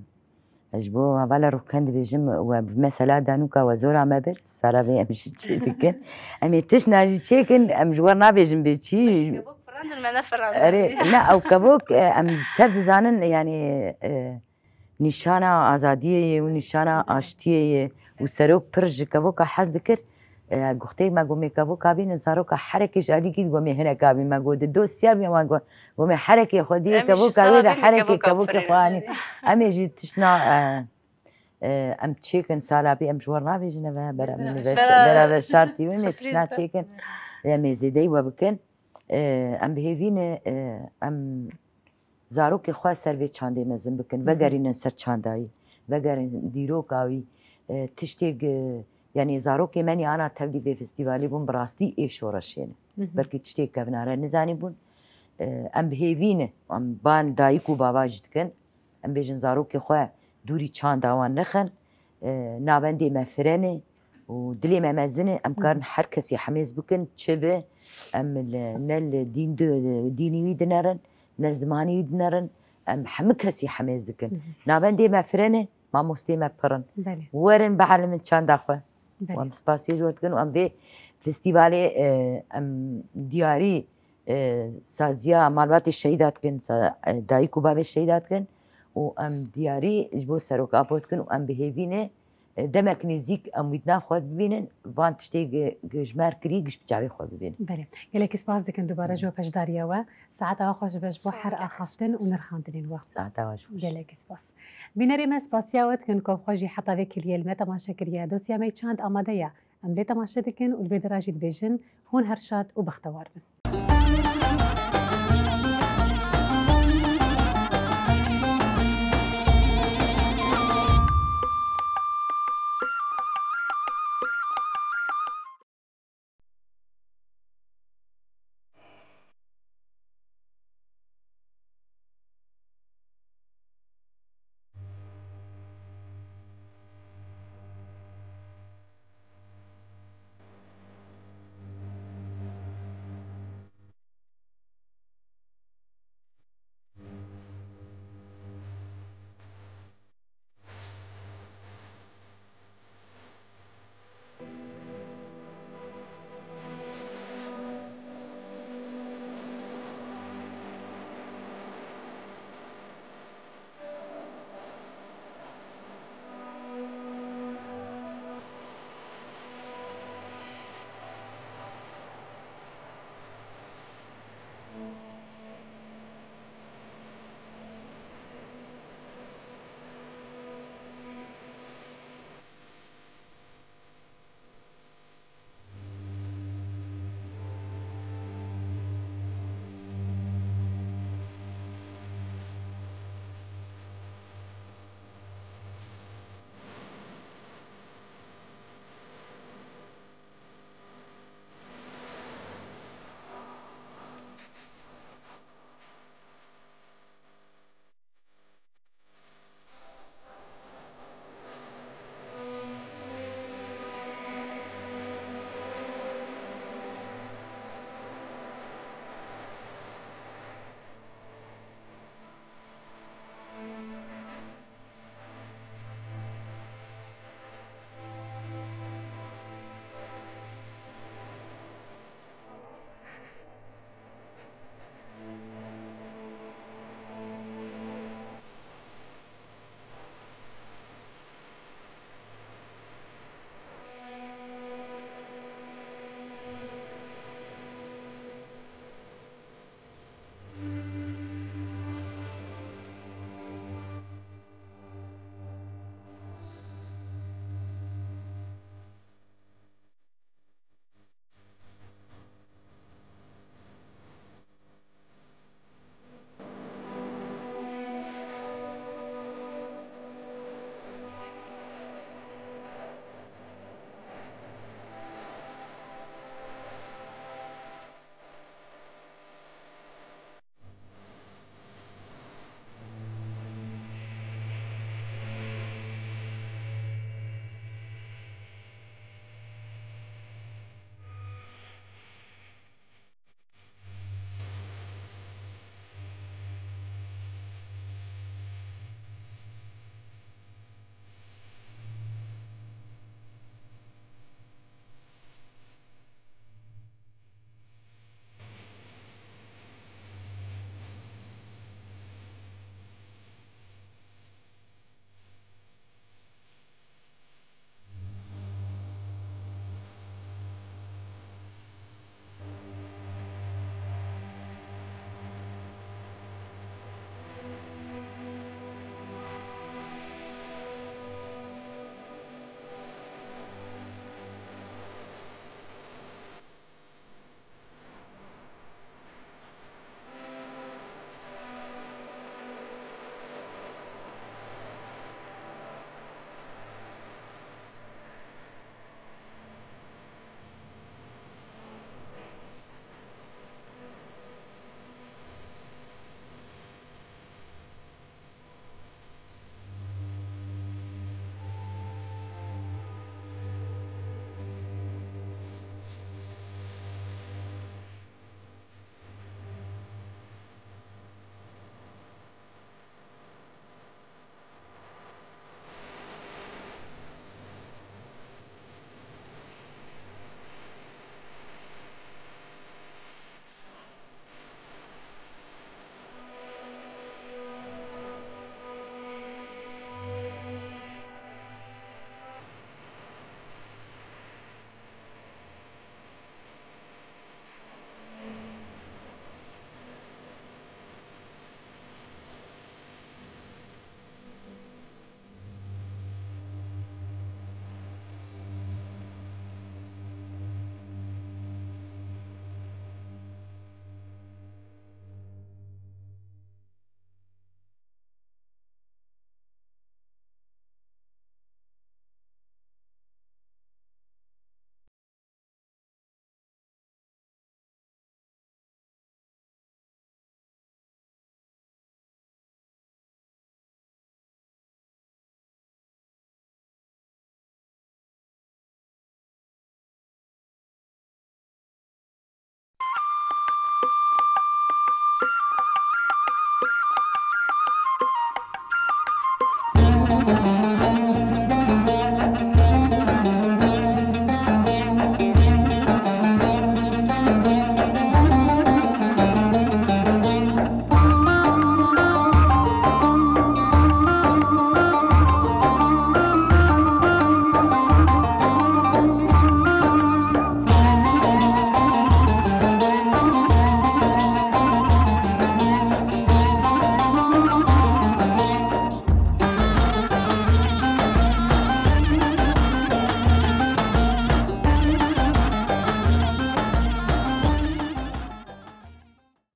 ez ji bo hevala Rûken dibêjim, we bi mesela danûka we zora me bir, sala vê em jî çê dikin. Em ê tiştna jî çêkin, em ji we nabêjin bê çî. Kevok firandin, me nefirandin. Erê, ne, ew kevok, e, em tev dizanin, yani, e, nîşana azadiyê ye û nîşana aştiyê ye û serok pir ji kevoka hez dikir. E, guxteyê me gomê kevoka bîne, zaroka herekê ji alîkî gomê hineka bî, me got di dosya bî, me got gomê herekê xwediyê kevoka wê de herekê kevokê xwe anî. Em ê jî tiştna e, e, em çêkin sala bî, em ji we nabêjin eve bera min beraber şartî wê me tiştna çêkin. Em ê zêdeyî we bikin. E, em bi hêvî ne, e, em zarokê xwe ser vê çandê mezin bikin, vegerînin ser çandayî, vegerin dîroka wî, e, tiştê gi-, yanî zarokê me nî ana tevlî vê festîvalê bûn, bi rastî ê şoreşê ne. Belkî tiştê kevnare nizanîbûn. E, em bi hêvî ne, em ban dayik û bava jî dikin. Em bêjin zarokê xwe dûrî çanda wan nexin. E, navendê me firene û dilê me mezin e. Em karin her kesî hemêz bikin, çi bi, em li, ne li dîn di, dînî wî dinerin, ne li zimanî wî dinerin. Em hemû kesî hemêz dikin. Navendê me firene, mamostê me pir in. Werin bielimin çanda xwe. Û em spasiyê ji we dikin û em vê festîvalê, e, em diyarî e, saziya malbatê şehîda dikin, sa-, e, dayik û bavê şehîda dikin û em diyarî ji bo Serok Apo dikin û em bi hêvî ne, e, demek nêzîk em wî di nav xwe bibînin, van tiştê gi-, gi ji me re kirî giş bi çavê xwe bibînin. Belê. Gelekî spas dikin dubare ji bo beşdariya we. Saeta we xweş be ji bo her axaftin û nirxandinên we. Saeta we xweş. Gelekî spas. Bînerê me spasiya we dikin ku xwe jî heta vê kiliyê li me temaşe kiriye. Dosya me çand amade ye. Em lê temaşe dikin û li vê dera jî dibêjin, hûn her şad û bextewar bin.